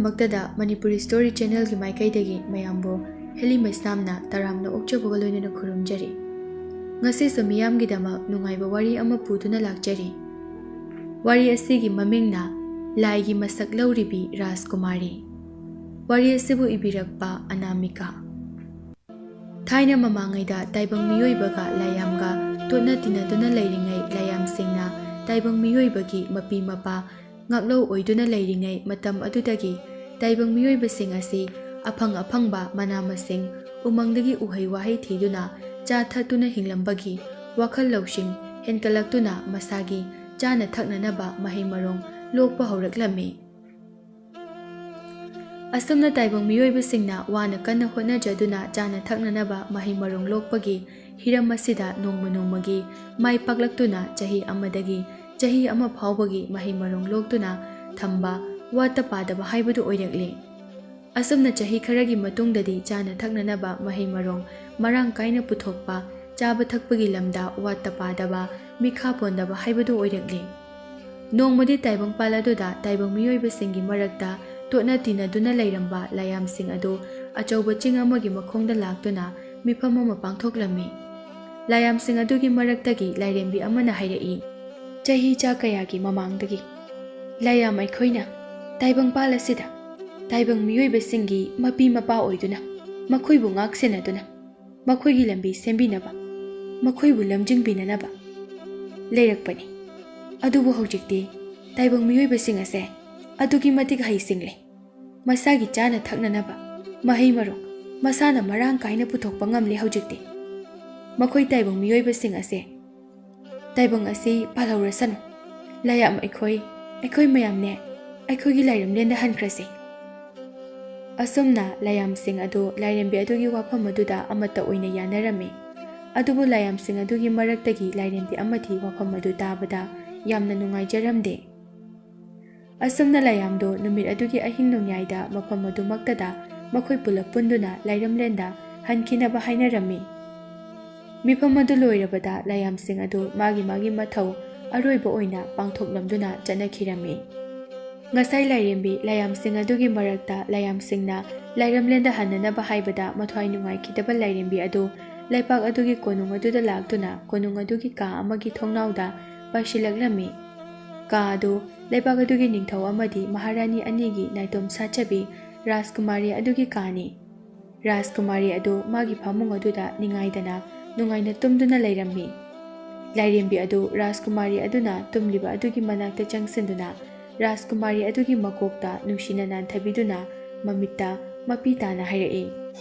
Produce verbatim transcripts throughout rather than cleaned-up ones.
ꯃꯛꯇꯗ Manipuri story ꯆꯦꯅꯦꯜꯒꯤ ꯃꯥꯏꯀꯩꯗꯒꯤ ꯃꯌꯥꯝꯕꯨ heli ꯃꯩꯁꯅꯥꯝꯅ ꯇꯔꯥꯝꯅ ꯑꯣꯛꯆꯕꯒ ꯂꯣꯏꯅꯅ ꯈꯨꯔꯨꯝꯖꯔꯤ꯫ ꯉꯁꯤꯁꯨ ꯃꯤꯌꯥꯝꯒꯤꯗꯃꯛ ꯅꯨꯡꯉꯥꯏꯕ ꯋꯥꯔꯤ ꯑꯃ ꯄꯨꯗꯨꯅ ꯂꯥꯛꯆꯔꯤ꯫ ꯋꯥꯔꯤ ꯑꯁꯤꯒꯤ ꯃꯃꯤꯡꯅ ꯂꯥꯏꯒꯤ ꯃꯁꯛ ꯂꯧꯔꯤꯕꯤ ꯔꯥꯖꯀꯨꯃꯥꯔꯤ꯫ ꯋꯥꯔꯤ ꯑꯁꯤꯕꯨ ꯏꯕꯤꯔꯛꯄ ꯑꯅꯥꯃꯤꯀꯥ꯫ ꯊꯥꯏꯅ ꯃꯃꯥꯡꯉꯩꯗ ꯇꯥꯏꯕꯪ ꯃꯤꯑꯣꯏꯕꯒ ꯂꯥꯏꯌꯥꯝꯒ ꯇꯣꯠꯅ ꯇꯤꯟꯅꯗꯨꯅ ꯂꯩꯔꯤꯉꯩ, ꯂꯥꯏꯌꯥꯝꯁꯤꯡꯅ ꯇꯥꯏꯕꯪ ꯃꯤꯑꯣꯏꯕꯒꯤ ꯃꯄꯤ ꯃꯄꯥ ꯉꯥꯛꯂꯧ ꯑꯣꯏꯗꯨꯅ ꯂꯩꯔꯤꯉꯩ ꯃꯇꯝ ꯑꯗꯨꯗꯒꯤ ꯇꯥꯏꯕꯪ ꯃꯤꯑꯣꯏꯕꯁꯤꯡ ꯑꯁꯤ ꯑꯐꯪ ꯑꯐꯪꯕ ꯃꯅꯥ ꯃꯁꯤꯡ, ꯎꯃꯪꯗꯒꯤ ꯎꯍꯩ ꯋꯥꯍꯩ ꯊꯤꯗꯨꯅ ꯆꯥ ꯊꯛꯇꯨꯅ ꯍꯤꯡꯂꯝꯕꯒꯤ ꯋꯥꯈꯜ ꯂꯧꯁꯤꯡ ꯍꯦꯟꯒꯠꯂꯛꯇꯨꯅ ꯃꯁꯥꯒꯤ ꯆꯥꯅ ꯊꯛꯅꯅꯕ ꯃꯍꯩ ꯃꯔꯣꯡ ꯂꯣꯛꯄ ꯍꯧꯔꯛꯂꯝꯃꯤ꯫ ꯑꯁꯨꯝꯅ ꯇꯥꯏꯕꯪ ꯃꯤꯑꯣꯏꯕꯁꯤꯡꯅ ꯋꯥꯅ ꯀꯟꯅ ꯍꯣꯠꯅꯖꯗꯨꯅ ꯆꯥꯅ ꯊꯛꯅꯅꯕ ꯃꯍꯩ ꯃꯔꯣꯡ ꯂꯣꯛꯄꯒꯤ ꯍꯤꯔꯝ ꯑꯁꯤꯗ ꯅꯣꯡꯃ ꯅꯣꯡꯃꯒꯤ ꯃꯥꯏ ꯄꯥꯛꯂꯛꯇꯨꯅ ꯆꯍꯤ ꯑꯃꯗꯒꯤ ꯆꯍꯤ ꯑꯃ ꯐꯥꯎꯕꯒꯤ ꯃꯍꯩ ꯃꯔꯣꯡ ꯂꯣꯛꯇꯨꯅ ꯊꯝꯕ, ꯋꯥꯠꯇ ꯄꯥꯗꯕ ꯍꯥꯏꯕꯗꯨ ꯑꯣꯏꯔꯛꯂꯤ꯫ ꯑꯁꯨꯝꯅ ꯆꯍꯤ ꯈꯔꯒꯤ ꯃꯇꯨꯡꯗꯗꯤ ꯆꯥꯅ ꯊꯛꯅꯅꯕ ꯃꯍꯩ ꯃꯔꯣꯡ ꯃꯔꯥꯡ ꯀꯥꯏꯅ ꯄꯨꯊꯣꯛꯄ, ꯆꯥꯕ ꯊꯛꯄꯒꯤ ꯂꯝꯗ ꯋꯥꯠꯇ ꯄꯥꯗꯕ, ꯃꯤꯈꯥ ꯄꯣꯟꯗꯕ ꯍꯥꯏꯕꯗꯨ ꯑꯣꯏꯔꯛꯂꯤ꯫ ꯅꯣꯡꯃꯗꯤ ꯇꯥꯏꯕꯪꯄꯥꯜ ꯑꯗꯨꯗ ꯇꯥꯏꯕꯪ ꯃꯤꯑꯣꯏꯕꯁꯤꯡꯒꯤ ꯃꯔꯛꯇ ꯇꯣꯠꯅ ꯇꯤꯟꯅꯗꯨꯅ ꯂꯩꯔꯝꯕ ꯂꯥꯏꯌꯥꯝꯁꯤꯡ ꯑꯗꯨ ꯑꯆꯧꯕ ꯆꯤꯡ ꯑꯃꯒꯤ ꯃꯈꯣꯡꯗ ꯂꯥꯛꯇꯨꯅ ꯃꯤꯐꯝ ꯑꯃ ꯄꯥꯡꯊꯣꯛꯂꯝꯃꯤ꯫ ꯂꯥꯏꯌꯥꯝꯁꯤꯡ ꯑꯗꯨꯒꯤ ꯃꯔꯛꯇꯒꯤ ꯂꯥꯏꯔꯦꯝꯕꯤ ꯑꯃꯅ ꯍꯥꯏꯔꯛꯏ, "ꯆꯍꯤ ꯆꯥ ꯀꯌꯥꯒꯤ ꯃꯃꯥꯡꯗꯒꯤ ꯂꯥꯏꯌꯥꯝ ꯑꯩꯈꯣꯏꯅ ꯇꯥꯏꯕꯪꯄꯥꯜ ꯑꯁꯤꯗ ꯇꯥꯏꯕꯪ ꯃꯤꯑꯣꯏꯕꯁꯤꯡꯒꯤ ꯃꯄꯤ ꯃꯄꯥ ꯑꯣꯏꯗꯨꯅ, ꯃꯈꯣꯏꯕꯨ ꯉꯥꯛ ꯁꯦꯟꯅꯗꯨꯅ, ꯃꯈꯣꯏꯒꯤ ꯂꯝꯕꯤ ꯁꯦꯝꯕꯤꯅꯕ, ꯃꯈꯣꯏꯕꯨ ꯂꯝꯖꯤꯡꯕꯤꯅꯅꯕ ꯂꯩꯔꯛꯄꯅꯤ꯫ ꯑꯗꯨꯕꯨ ꯍꯧꯖꯤꯛꯇꯤ ꯇꯥꯏꯕꯪ ꯃꯤꯑꯣꯏꯕꯁꯤꯡ ꯑꯁꯦ ꯑꯗꯨꯛꯀꯤ ꯃꯇꯤꯛ ꯍꯩꯁꯤꯡꯂꯦ꯫ ꯃꯁꯥꯒꯤ ꯆꯥꯅ ꯊꯛꯅꯅꯕ ꯃꯍꯩ ꯃꯔꯣꯡ ꯃꯁꯥꯅ ꯃꯔꯥꯡ ꯀꯥꯏꯅ ꯄꯨꯊꯣꯛꯄ ꯉꯝꯂꯦ ꯍꯧꯖꯤꯛꯇꯤ꯫ ꯃꯈꯣꯏ ꯇꯥꯏꯕꯪ ꯃꯤꯑꯣꯏꯕꯁꯤꯡ ꯑꯁꯦ ꯇꯥꯏꯕꯪ ꯑꯁꯤ ꯄꯥꯜꯍꯧꯔꯁꯅꯨ꯫ ꯂꯥꯏꯌꯥꯝ ꯑꯩꯈꯣꯏ, ꯑꯩꯈꯣꯏ ꯃꯌꯥꯝꯅꯦ ꯑꯩꯈꯣꯏꯒꯤ ꯂꯥꯏꯔꯝꯂꯦꯟꯗ ꯍꯟꯈ꯭ꯔꯁꯤ꯫" ꯑꯁꯨꯝꯅ ꯂꯥꯏꯌꯥꯝꯁꯤꯡ ꯑꯗꯨ ꯂꯥꯏꯔꯦꯝꯕꯤ ꯑꯗꯨꯒꯤ ꯋꯥꯐꯝ ꯑꯗꯨꯗ ꯑꯃꯠꯇ ꯑꯣꯏꯅ ꯌꯥꯅꯔꯝꯃꯤ꯫ ꯑꯗꯨꯕꯨ ꯂꯥꯏꯌꯥꯝꯁꯤꯡ ꯑꯗꯨꯒꯤ ꯃꯔꯛꯇꯒꯤ ꯂꯥꯏꯔꯦꯝꯕꯤ ꯑꯃꯗꯤ ꯋꯥꯐꯝ ꯑꯗꯨ ꯇꯥꯕꯗ ꯌꯥꯝꯅ ꯅꯨꯡꯉꯥꯏꯖꯔꯝꯗꯦ꯫ ꯑꯁꯨꯝꯅ ꯂꯥꯏꯌꯥꯝꯗꯣ ꯅꯨꯃꯤꯠ ꯑꯗꯨꯒꯤ ꯑꯍꯤꯡ ꯅꯣꯡꯌꯥꯏꯗ ꯃꯐꯝ ꯑꯗꯨꯃꯛꯇꯗ ꯃꯈꯣꯏ ꯄꯨꯂꯞ ꯄꯨꯟꯗꯨꯅ ꯂꯥꯏꯔꯝꯂꯦꯟꯗ ꯍꯟꯈꯤꯅꯕ ꯍꯥꯏꯅꯔꯝꯃꯤ꯫ ꯃꯤꯐꯝ ꯑꯗꯨ ꯂꯣꯏꯔꯕꯗ ꯂꯥꯏꯌꯥꯝꯁꯤꯡ ꯑꯗꯨ ꯃꯥꯒꯤ ꯃꯥꯒꯤ ꯃꯊꯧ ꯑꯔꯣꯏꯕ ꯑꯣꯏꯅ ꯄꯥꯡꯊꯣꯛꯂꯝꯗꯨꯅ ꯆꯠꯅꯈꯤꯔꯝꯃꯤ꯫ ꯉꯁꯥꯏ ꯂꯥꯏꯔꯦꯝꯕꯤ ꯂꯥꯏꯌꯥꯝꯁꯤꯡ ꯑꯗꯨꯒꯤ ꯃꯔꯛꯇ ꯂꯥꯏꯌꯥꯝꯁꯤꯡꯅ ꯂꯥꯏꯔꯝꯂꯦꯟꯗ ꯍꯟꯅꯅꯕ ꯍꯥꯏꯕꯗ ꯃꯊ꯭ꯋꯥꯏ ꯅꯨꯡꯉꯥꯏꯈꯤꯗꯕ ꯂꯥꯏꯔꯦꯝꯕꯤ ꯑꯗꯨ ꯂꯩꯄꯥꯛ ꯑꯗꯨꯒꯤ ꯀꯣꯅꯨꯡ ꯑꯗꯨꯗ ꯂꯥꯛꯇꯨꯅ ꯀꯣꯅꯨꯡ ꯑꯗꯨꯒꯤ ꯀꯥ ꯑꯃꯒꯤ ꯊꯣꯡꯅꯥꯎꯗ ꯄꯥꯏꯁꯤꯜꯂꯛꯂꯝꯃꯤ꯫ ꯀꯥ ꯑꯗꯨ ꯂꯩꯄꯥꯛ ꯑꯗꯨꯒꯤ ꯅꯤꯡꯊꯧ ꯑꯃꯗꯤ ꯃꯍꯥꯔꯥꯅꯤ ꯑꯅꯤꯒꯤ ꯅꯥꯏꯇꯣꯝ ꯁꯥꯠꯆꯕꯤ ꯔꯥꯖꯀꯨꯃꯥꯔꯤ ꯑꯗꯨꯒꯤ ꯀꯥꯅꯤ꯫ ꯔꯥꯖꯀꯨꯃꯥꯔꯤ ꯑꯗꯨ ꯃꯥꯒꯤ ꯐꯃꯨꯡ ꯑꯗꯨꯗ ꯅꯤꯡꯉꯥꯏꯗꯅ ꯅꯨꯡꯉꯥꯏꯅ ꯇꯨꯝꯗꯨꯅ ꯂꯩꯔꯝꯃꯤ꯫ ꯂꯥꯏꯔꯦꯝꯕꯤ ꯑꯗꯨ ꯔꯥꯖꯀꯨꯃꯥꯔꯤ ꯑꯗꯨꯅ ꯇꯨꯝꯂꯤꯕ ꯑꯗꯨꯒꯤ ꯃꯅꯥꯛꯇ ꯆꯪꯁꯤꯟꯗꯨꯅ ꯔꯥꯖꯀꯨꯃꯥꯔꯤ ꯑꯗꯨꯒꯤ ꯃꯀꯣꯛꯇ ꯅꯨꯡꯁꯤꯅ ꯅꯥꯟꯊꯕꯤꯗꯨꯅ ꯃꯃꯤꯠꯇ ꯃꯄꯤ ꯇꯥꯅ ꯍꯥꯏꯔꯛꯏ,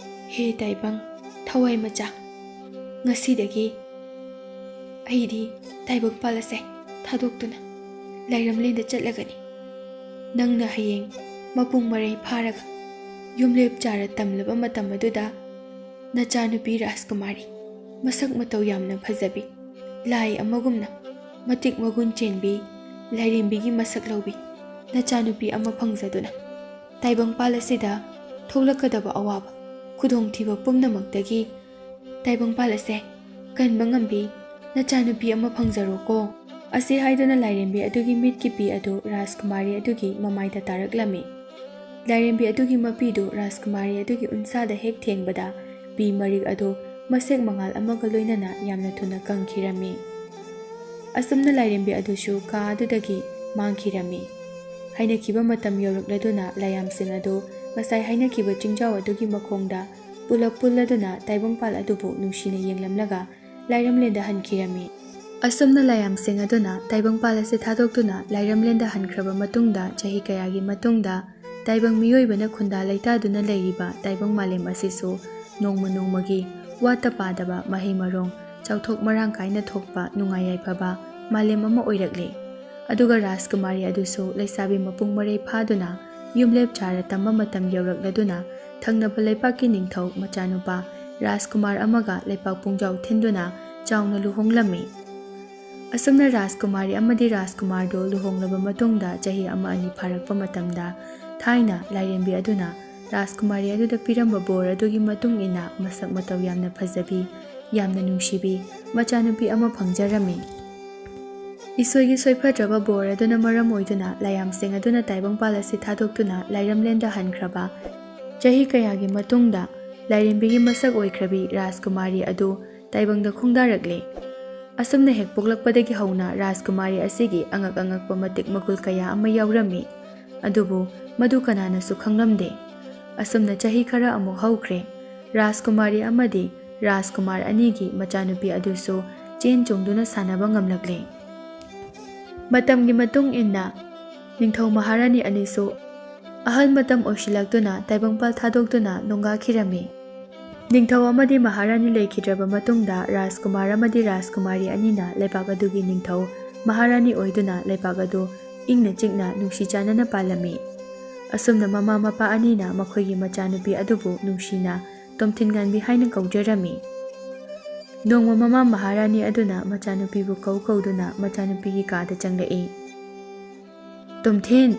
"ꯍꯦ ꯇꯥꯏꯕꯪ, ꯊꯋꯥꯏ ꯃꯆꯥ, ꯉꯁꯤꯗꯒꯤ ꯑꯩꯗꯤ ꯇꯥꯏꯕꯪꯄꯥꯜ ꯑꯁꯦ ꯊꯥꯗꯣꯛꯇꯨꯅ ꯂꯥꯏꯔꯝꯂꯦꯟꯗ ꯆꯠꯂꯒꯅꯤ꯫ ꯅꯪꯅ ꯍꯌꯦꯡ ꯃꯄꯨꯡ ꯃꯔꯩ ꯐꯥꯔꯒ ꯌꯨꯝꯂꯦꯞ ꯆꯥꯔ ꯇꯝꯂꯕ ꯃꯇꯝ ꯑꯗꯨꯗ ꯅꯆꯥꯅꯨꯄꯤ ꯔꯥꯖꯀꯨꯃꯥꯔꯤ, ꯃꯁꯛ ꯃꯇꯧ ꯌꯥꯝꯅ ꯐꯖꯕꯤ, ꯂꯥꯏ ꯑꯃꯒꯨꯝꯅ ꯃꯇꯤꯛ ꯃꯒꯨꯟ ꯆꯦꯟꯕꯤ, ꯂꯥꯏꯔꯦꯝꯕꯤꯒꯤ ꯃꯁꯛ ꯂꯧꯕꯤ ꯅꯆꯥꯅꯨꯄꯤ ꯑꯃ ꯐꯪꯖꯗꯨꯅ ꯇꯥꯏꯕꯪꯄꯥꯜ ꯑꯁꯤꯗ ꯊꯣꯛꯂꯛꯀꯗꯕ ꯑꯋꯥꯕ ꯈꯨꯗꯣꯡꯊꯤꯕ ꯄꯨꯝꯅꯃꯛꯇꯒꯤ ꯇꯥꯏꯕꯪꯄꯥꯜ ꯑꯁꯦ ꯀꯟꯕ ꯉꯝꯕꯤ ꯅꯆꯥꯅꯨꯄꯤ ꯑꯃ ꯐꯪꯖꯔꯣꯀꯣ"꯫ ꯑꯁꯤ ꯍꯥꯏꯗꯨꯅ ꯂꯥꯏꯔꯦꯝꯕꯤ ꯑꯗꯨꯒꯤ ꯃꯤꯠꯀꯤ ꯄꯤ ꯑꯗꯨ ꯔꯥꯖꯀꯨꯃꯥꯔꯤ ꯑꯗꯨꯒꯤ ꯃꯃꯥꯏꯗ ꯇꯥꯔꯛꯂꯝꯃꯤ꯫ ꯂꯥꯏꯔꯦꯝꯕꯤ ꯑꯗꯨꯒꯤ ꯃꯄꯤꯗꯨ ꯔꯥꯖꯀꯨꯃꯥꯔꯤ ꯑꯗꯨꯒꯤ ꯎꯟꯁꯥꯗ ꯍꯦꯛ ꯊꯦꯡꯕꯗ ꯄꯤ ꯃꯔꯤꯛ ꯑꯗꯨ ꯃꯁꯦꯛ ꯃꯉꯥꯜ ꯑꯃꯒ ꯂꯣꯏꯅꯅ ꯌꯥꯝꯅ ꯊꯨꯅ ꯀꯪꯈꯤꯔꯝꯃꯤ꯫ ꯑꯁꯨꯝꯅ ꯂꯥꯏꯔꯦꯝꯕꯤ ꯑꯗꯨꯁꯨ ꯀꯥ ꯑꯗꯨꯗꯒꯤ ꯃꯥꯡꯈꯤꯔꯝꯃꯤ꯫ ꯍꯥꯏꯅꯈꯤꯕ ꯃꯇꯝ ꯌꯧꯔꯛꯂꯗꯨꯅ ꯂꯥꯏꯌꯥꯝꯁꯤꯡ ꯑꯗꯨ ꯉꯁꯥꯏ ꯍꯥꯏꯅꯈꯤꯕ ꯆꯤꯡꯖꯥꯎ ꯑꯗꯨꯒꯤ ꯃꯈꯣꯡꯗ ꯄꯨꯂꯞ ꯄꯨꯜꯂꯗꯨꯅ ꯇꯥꯏꯕꯪꯄꯥꯜ ꯑꯗꯨꯕꯨ ꯅꯨꯡꯁꯤꯅ ꯌꯦꯡꯂꯝꯂꯒ ꯂꯥꯏꯔꯝꯂꯦꯟꯗ ꯍꯟꯈꯤꯔꯝꯃꯤ꯫ ꯑꯁꯨꯝꯅ ꯂꯥꯏꯌꯥꯝꯁꯤꯡ ꯑꯗꯨꯅ ꯇꯥꯏꯕꯪꯄꯥꯜ ꯑꯁꯤ ꯊꯥꯗꯣꯛꯇꯨꯅ ꯂꯥꯏꯔꯝꯂꯦꯟꯗ ꯍꯟꯈ꯭ꯔꯕ ꯃꯇꯨꯡꯗ ꯆꯍꯤ ꯀꯌꯥꯒꯤ ꯃꯇꯨꯡꯗ ꯇꯥꯏꯕꯪ ꯃꯤꯑꯣꯏꯕꯅ ꯈꯨꯟꯗꯥ ꯂꯩꯇꯥꯗꯨꯅ ꯂꯩꯔꯤꯕ ꯇꯥꯏꯕꯪ ꯃꯥꯂꯦꯝ ꯑꯁꯤꯁꯨ ꯅꯣꯡꯃ ꯅꯣꯡꯃꯒꯤ ꯋꯥꯠꯇ ꯄꯥꯗꯕ ꯃꯍꯩ ꯃꯔꯣꯡ ꯆꯥꯎꯊꯣꯛ ꯃꯔꯥꯡ ꯀꯥꯏꯅ ꯊꯣꯛꯄ ꯅꯨꯡꯉꯥꯏ ꯌꯥꯏꯐꯕ ꯃꯥꯂꯦꯝ ꯑꯃ ꯑꯣꯏꯔꯛꯂꯤ꯫ ꯑꯗꯨꯒ ꯔꯥꯖꯀꯨꯃꯥꯔꯤ ꯑꯗꯨꯁꯨ ꯂꯩꯁꯥꯕꯤ ꯃꯄꯨꯡ ꯃꯔꯩ ꯐꯥꯗꯨꯅ ꯌꯨꯝꯂꯦꯞ ꯆꯥꯔ ꯇꯝꯕ ꯃꯇꯝ ꯌꯧꯔꯛꯂꯗꯨꯅ ꯊꯪꯅꯕ ꯂꯩꯄꯥꯛꯀꯤ ꯅꯤꯡꯊꯧ ꯃꯆꯥꯅꯨꯄꯥ ꯔꯥꯖꯀꯨꯃꯥꯔ ꯑꯃꯒ ꯂꯩꯄꯥꯛ ꯄꯨꯡꯖꯥꯎ ꯊꯤꯟꯗꯨꯅ ꯆꯥꯎꯅ ꯂꯨꯍꯣꯡꯂꯝꯃꯤ꯫ ꯑꯁꯨꯝꯅ ꯔꯥꯖꯀꯨꯃꯥꯔꯤ ꯑꯃꯗꯤ ꯔꯥꯖꯀꯨꯃꯥꯔꯗꯨ ꯂꯨꯍꯣꯡꯂꯕ ꯃꯇꯨꯡꯗ ꯆꯍꯤ ꯑꯃ ꯑꯅꯤ ꯐꯥꯔꯛꯄ ꯃꯇꯝꯗ ꯊꯥꯏꯅ ꯂꯥꯏꯔꯦꯝꯕꯤ ꯑꯗꯨꯅ ꯔꯥꯖꯀꯨꯃꯥꯔꯤ ꯑꯗꯨꯗ ꯄꯤꯔꯝꯕ ꯕꯣꯔ ꯑꯗꯨꯒꯤ ꯃꯇꯨꯡ ꯏꯟꯅ ꯃꯁꯛ ꯃꯇꯧ ꯌꯥꯝꯅ ꯐꯖꯕꯤ, ꯌꯥꯝꯅ ꯅꯨꯡꯁꯤꯕꯤ ꯃꯆꯥꯅꯨꯄꯤ ꯑꯃ ꯐꯪꯖꯔꯝꯃꯤ꯫ ꯏꯁꯣꯏꯒꯤ ꯁꯣꯏꯐꯗ꯭ꯔꯕ ꯕꯣꯔ ꯑꯗꯨꯅ ꯃꯔꯝ ꯑꯣꯏꯗꯨꯅ ꯂꯥꯏꯌꯥꯝꯁꯤꯡ ꯑꯗꯨꯅ ꯇꯥꯏꯕꯪꯄꯥꯜ ꯑꯁꯤ ꯊꯥꯗꯣꯛꯇꯨꯅ ꯂꯥꯏꯔꯝꯂꯦꯟꯗ ꯍꯟꯈ꯭ꯔꯕ꯫ ꯆꯍꯤ ꯀꯌꯥꯒꯤ ꯃꯇꯨꯡꯗ ꯂꯥꯏꯔꯦꯝꯕꯤꯒꯤ ꯃꯁꯛ ꯑꯣꯏꯈ꯭ꯔꯕꯤ ꯔꯥꯖꯀꯨꯃꯥꯔꯤ ꯑꯗꯨ ꯇꯥꯏꯕꯪꯗ ꯈꯣꯡꯗꯥꯔꯛꯂꯦ꯫ ꯑꯁꯨꯝꯅ ꯍꯦꯛ ꯄꯣꯛꯂꯛꯄꯗꯒꯤ ꯍꯧꯅ ꯔꯥꯖꯀꯨꯃꯥꯔꯤ ꯑꯁꯤꯒꯤ ꯑꯉꯛ ꯑꯉꯛꯄ ꯃꯇꯤꯛ ꯃꯒꯨꯜ ꯀꯌꯥ ꯑꯃ ꯌꯥꯎꯔꯝꯃꯤ꯫ ꯑꯗꯨꯕꯨ ꯃꯗꯨ ꯀꯅꯥꯅꯁꯨ ꯈꯪꯂꯝꯗꯦ꯫ ꯑꯁꯨꯝꯅ ꯆꯍꯤ ꯈꯔ ꯑꯃꯨꯛ ꯍꯧꯈ꯭ꯔꯦ꯫ ꯔꯥꯖꯀꯨꯃꯥꯔꯤ ꯑꯃꯗꯤ ꯔꯥꯖꯀꯨꯃꯥꯔ ꯑꯅꯤꯒꯤ ꯃꯆꯥꯅꯨꯄꯤ ꯑꯗꯨꯁꯨ ꯆꯦꯟ ꯆꯣꯡꯗꯨꯅ ꯁꯥꯟꯅꯕ ꯉꯝꯂꯛꯂꯦ꯫ ꯃꯇꯝꯒꯤ ꯃꯇꯨꯡ ꯏꯟꯅ ꯅꯤꯡꯊꯧ ꯃꯍꯥꯔꯥꯅꯤ ꯑꯅꯤꯁꯨ ꯑꯍꯜ ꯃꯇꯝ ꯑꯣꯏꯁꯤꯜꯂꯛꯇꯨꯅ ꯇꯥꯏꯕꯪꯄꯥꯜ ꯊꯥꯗꯣꯛꯇꯨꯅ ꯅꯣꯡꯒꯥꯈꯤꯔꯝꯃꯤ꯫ ꯅꯤꯡꯊꯧ ꯑꯃꯗꯤ ꯃꯍꯥꯔꯥꯅꯤ ꯂꯩꯈꯤꯗ꯭ꯔꯕ ꯃꯇꯨꯡꯗ ꯔꯥꯖꯀꯨꯃꯥꯔ ꯑꯃꯗꯤ ꯔꯥꯖꯀꯨꯃꯥꯔꯤ ꯑꯅꯤꯅ ꯂꯩꯕꯥꯛ ꯑꯗꯨꯒꯤ ꯅꯤꯡꯊꯧ ꯃꯍꯥꯔꯥꯅꯤ ꯑꯣꯏꯗꯨꯅ ꯂꯩꯕꯥꯛ ꯑꯗꯨ ꯏꯪꯅ ꯆꯤꯛꯅ ꯅꯨꯡꯁꯤ ꯆꯥꯟꯅꯅ ꯄꯥꯜꯂꯝꯃꯤ꯫ ꯑꯁꯨꯝꯅ ꯃꯃꯥ ꯃꯄꯥ ꯑꯅꯤꯅ ꯃꯈꯣꯏꯒꯤ ꯃꯆꯥꯅꯨꯄꯤ ꯑꯗꯨꯕꯨ ꯅꯨꯡꯁꯤꯅ ꯇꯣꯝꯊꯤꯟ ꯉꯥꯟꯕꯤ ꯍꯥꯏꯅ ꯀꯧꯖꯔꯝꯃꯤ꯫ ꯅꯣꯡꯃ ꯃꯃꯥ ꯃꯍꯥꯔꯥꯅꯤ ꯑꯗꯨꯅ ꯃꯆꯥꯅꯨꯄꯤꯕꯨ ꯀꯧ ꯀꯧꯗꯨꯅ ꯃꯆꯥꯅꯨꯄꯤꯒꯤ ꯀꯥꯗ ꯆꯪꯂꯛꯏ꯫ "ꯇꯣꯝꯊꯤꯟ!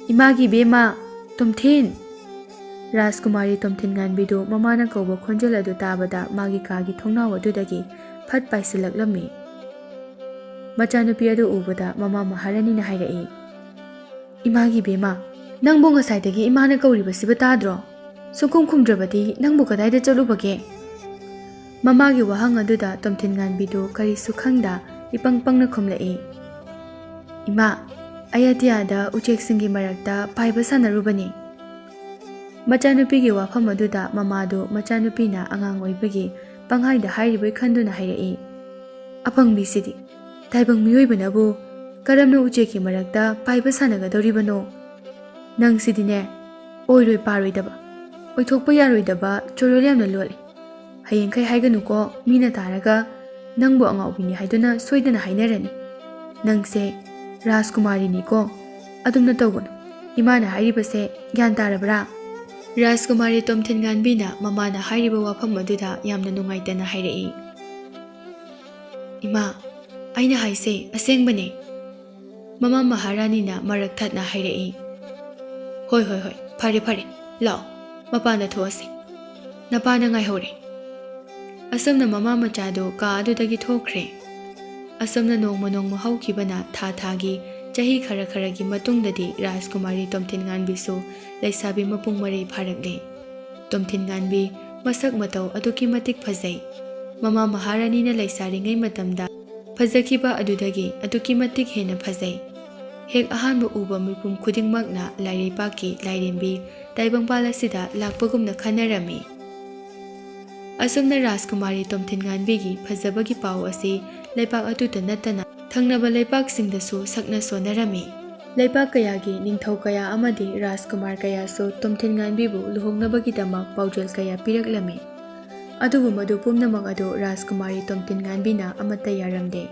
ꯏꯃꯥꯒꯤ ꯏꯕꯦꯝꯃ! ꯇꯣꯝꯊꯤꯟ!" ꯔꯥꯖꯀꯨꯃꯥꯔꯤ ꯇꯣꯝꯊꯤꯟ ꯉꯥꯟꯕꯤꯗꯨ ꯃꯃꯥꯅ ꯀꯧꯕ ꯈꯣꯟꯖꯦꯜ ꯑꯗꯨ ꯇꯥꯕꯗ ꯃꯥꯒꯤ ꯀꯥꯒꯤ ꯊꯣꯡꯅꯥꯎ ꯑꯗꯨꯗꯒꯤ ꯐꯠ ꯄꯥꯏꯁꯤꯜꯂꯛꯂꯝꯃꯤ꯫ ꯃꯆꯥꯅꯨꯄꯤ ꯑꯗꯨ ꯎꯕꯗ ꯃꯃꯥ ꯃꯍꯥꯔꯥꯅꯤꯅ ꯍꯥꯏꯔꯛꯏ, "ꯏꯃꯥꯒꯤ ꯏꯕꯦꯝꯃ, ꯅꯪꯕꯨ ꯉꯁꯥꯏꯗꯒꯤ ꯏꯃꯥꯅ ꯀꯧꯔꯤꯕꯁꯤꯕꯨ ꯇꯥꯗ꯭ꯔꯣ? ꯁꯨꯡꯈꯨꯝ ꯈꯨꯝꯗ꯭ꯔꯕꯗꯤ ꯅꯪꯕꯨ ꯀꯗꯥꯏꯗ ꯆꯠꯂꯨꯕꯒꯦ?" ꯃꯃꯥꯒꯤ ꯋꯥꯍꯪ ꯑꯗꯨꯗ ꯇꯣꯝꯊꯤꯟ ꯉꯥꯟꯕꯤꯗꯨ ꯀꯔꯤꯁꯨ ꯈꯪꯗ ꯏꯄꯪ ꯄꯪꯅ ꯈꯨꯝꯂꯛꯏ, "ꯏꯃꯥ, ꯑꯩ ꯑꯇꯤꯌꯥꯗ ꯎꯆꯦꯛꯁꯤꯡꯒꯤ ꯃꯔꯛꯇ ꯄꯥꯏꯕ ꯁꯥꯟꯅꯔꯨꯕꯅꯤ꯫" ꯃꯆꯥꯅꯨꯄꯤꯒꯤ ꯋꯥꯐꯝ ꯑꯗꯨꯗ ꯃꯃꯥꯗꯨ ꯃꯆꯥꯅꯨꯄꯤꯅ ꯑꯉꯥꯡ ꯑꯣꯏꯕꯒꯤ ꯄꯪꯍꯥꯏꯗ ꯍꯥꯏꯔꯤꯕꯣꯏ ꯈꯟꯗꯨꯅ ꯍꯥꯏꯔꯛꯏ, "ꯑꯄꯪꯕꯤꯁꯤꯗꯤ! ꯇꯥꯏꯕꯪ ꯃꯤꯑꯣꯏꯕꯅꯕꯨ ꯀꯔꯝꯅ ꯎꯆꯦꯛꯀꯤ ꯃꯔꯛꯇ ꯄꯥꯏꯕ ꯁꯥꯟꯅꯒꯗꯧꯔꯤꯕꯅꯣ? ꯅꯪꯁꯤꯗꯤꯅꯦ, ꯑꯣꯏꯔꯣꯏ ꯄꯥꯔꯣꯏꯗꯕ, ꯑꯣꯏꯊꯣꯛꯄ ꯌꯥꯔꯣꯏꯗꯕ ꯆꯣꯔꯣꯜ ꯌꯥꯝꯅ ꯂꯣꯜꯂꯤ꯫ ꯍꯌꯦꯡꯈꯩ ꯍꯥꯏꯒꯅꯨꯀꯣ, ꯃꯤꯅ ꯇꯥꯔꯒ ꯅꯪꯕꯨ ꯑꯉꯥꯎꯕꯤꯅꯤ ꯍꯥꯏꯗꯨꯅ ꯁꯣꯏꯗꯅ ꯍꯥꯏꯅꯔꯅꯤ꯫ ꯅꯪꯁꯦ ꯔꯥꯖꯀꯨꯃꯥꯔꯤꯅꯤꯀꯣ, ꯑꯗꯨꯝꯅ ꯇꯧꯒꯅꯨ꯫ ꯏꯃꯥꯅ ꯍꯥꯏꯔꯤꯕꯁꯦ ꯒ꯭ꯌꯥꯟ ꯇꯥꯔꯕ꯭ꯔꯥ?" ꯔꯥꯖꯀꯨꯃꯥꯔꯤ ꯇꯣꯝꯊꯤꯟ ꯉꯥꯟꯕꯤꯅ ꯃꯃꯥꯅ ꯍꯥꯏꯔꯤꯕ ꯋꯥꯐꯝ ꯑꯗꯨꯗ ꯌꯥꯝꯅ ꯅꯨꯡꯉꯥꯏꯇꯅ ꯍꯥꯏꯔꯛꯏ, "ꯏꯃꯥ, ꯑꯩꯅ ꯍꯥꯏꯁꯦ ꯑꯁꯦꯡꯕꯅꯦ꯫" ꯃꯃꯥ ꯃꯍꯥꯔꯥꯅꯤꯅ ꯃꯔꯛ ꯊꯠꯅ ꯍꯥꯏꯔꯛꯏ, "ꯍꯣꯏ, ꯍꯣꯏ, ꯍꯣꯏ, ꯐꯔꯦ, ꯐꯔꯦ, ꯂꯥꯛꯑꯣ, ꯃꯄꯥꯟꯗ ꯊꯣꯛꯑꯁꯤ꯫ ꯅꯄꯥꯅ ꯉꯥꯏꯍꯧꯔꯦ꯫" ꯑꯁꯨꯝꯅ ꯃꯃꯥ ꯃꯆꯥꯗꯨ ꯀꯥ ꯑꯗꯨꯗꯒꯤ ꯊꯣꯛꯈ꯭ꯔꯦ꯫ ꯑꯁꯨꯝꯅ ꯅꯣꯡꯃ ꯅꯣꯡꯃ ꯍꯧꯈꯤꯕꯅ ꯊꯥ ꯊꯥꯒꯤ, ꯆꯍꯤ ꯈꯔ ꯈꯔꯒꯤ ꯃꯇꯨꯡꯗꯗꯤ ꯔꯥꯖꯀꯨꯃꯥꯔꯤ ꯇꯣꯝꯊꯤꯟꯉꯥꯟꯕꯤꯁꯨ ꯂꯩꯁꯥꯕꯤ ꯃꯄꯨꯡ ꯃꯔꯩ ꯐꯥꯔꯛꯂꯦ꯫ ꯇꯣꯝꯊꯤꯟꯉꯥꯟꯕꯤ ꯃꯁꯛ ꯃꯇꯧ ꯑꯗꯨꯛꯀꯤ ꯃꯇꯤꯛ ꯐꯖꯩ꯫ ꯃꯃꯥ ꯃꯍꯥꯔꯥꯅꯤꯅ ꯂꯩꯁꯥꯔꯤꯉꯩ ꯃꯇꯝꯗ ꯐꯖꯈꯤꯕ ꯑꯗꯨꯗꯒꯤ ꯑꯗꯨꯛꯀꯤ ꯃꯇꯤꯛ ꯍꯦꯟꯅ ꯐꯖꯩ꯫ ꯍꯦꯛ ꯑꯍꯥꯟꯕ ꯎꯕ ꯃꯤꯄꯨꯝ ꯈꯨꯗꯤꯡꯃꯛꯅ ꯂꯥꯏꯔꯩꯄꯥꯛꯀꯤ ꯂꯥꯏꯔꯦꯝꯕꯤ ꯇꯥꯏꯕꯪꯄꯥꯜ ꯑꯁꯤꯗ ꯂꯥꯛꯄꯒꯨꯝꯅ ꯈꯟꯅꯔꯝꯃꯤ꯫ ꯑꯁꯨꯝꯅ ꯔꯥꯖꯀꯨꯃꯥꯔꯤ ꯇꯣꯝꯊꯤꯟꯉꯥꯟꯕꯤꯒꯤ ꯐꯖꯕꯒꯤ ꯄꯥꯎ ꯑꯁꯤ ꯂꯩꯄꯥꯛ ꯑꯗꯨꯇ ꯅꯠꯇꯅ ꯊꯪꯅꯕ ꯂꯩꯄꯥꯛꯁꯤꯡꯗꯁꯨ ꯁꯛꯅ ꯁꯣꯟꯅꯔꯝꯃꯤ꯫ ꯂꯩꯄꯥꯛ ꯀꯌꯥꯒꯤ ꯅꯤꯡꯊꯧ ꯀꯌꯥ ꯑꯃꯗꯤ ꯔꯥꯖꯀꯨꯃꯥꯔ ꯀꯌꯥꯁꯨ ꯇꯣꯝꯊꯤꯟꯉꯥꯟꯕꯤꯕꯨ ꯂꯨꯍꯣꯡꯅꯕꯒꯤꯗꯃꯛ ꯄꯥꯎꯖꯦꯜ ꯀꯌꯥ ꯄꯤꯔꯛꯂꯝꯃꯤ꯫ ꯑꯗꯨꯕꯨ ꯃꯗꯨ ꯄꯨꯝꯅꯃꯛ ꯑꯗꯨ ꯔꯥꯖꯀꯨꯃꯥꯔꯤ ꯇꯣꯝꯊꯤꯟꯉꯥꯟꯕꯤꯅ ꯑꯃꯠꯇ ꯌꯥꯔꯝꯗꯦ꯫